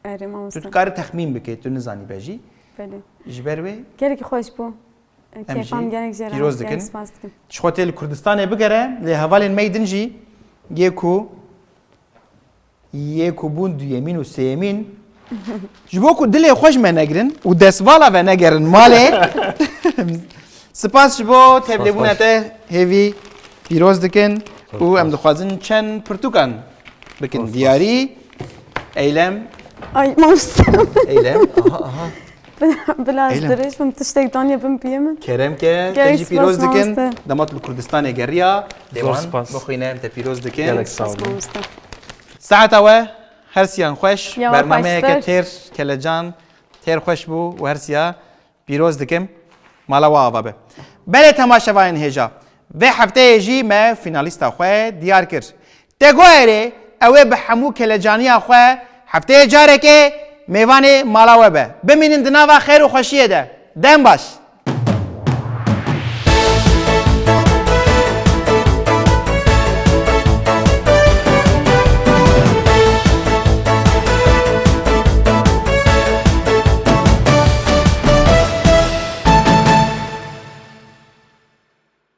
Erê Tu mamoste. dikarî texmîn bikê, tu nizanî be jî. Belê. Ji ber wê Gelekî xweş bû. Em Kêfan jî gelek jê pîroz re dikin. spas dikim. Ji xwe tê li Kurdistanê bigere, lê hevalên me yî din jî yê ku yê ku bûn duyemîn û sêyemîn ji bo ku dilê xwe ji me negirin û destvala venegerin malê. Spas ji bo tevlêbûna Spas. Te hêvî pîroz dikin û em Spas. dixwazin çend pirtûkan bikin Spas. Diyarî. Eylem, Ay mamoste. Eylem, aha aha. Bila ez Eylem. dirêj bim, tiştek daniye bin piyê min. Kerem ke, te Gelek jî pîroz spas dikin. Mamoste. Dema tu li Kurdistanê geriya, Zor dewan spas. bixwîne, em te pîroz dikin. Gelek sağ Spas olun. mamoste. Saeta we her siyan xweş. Ya we Bernameyeke xweştir. têr, kelecan, têr xweş bû û her siya pîroz dikim. Mala we ava be. Belê temaşevayên hêja. Vê hefteyê jî me fînalîsta xwe diyar kir. Te got erê, ew ê bi hemû kelecaniya xwe hefteyê carekê mêvanê mala we be. Bimînin di nava xêr û xweşiyê de. Dem baş.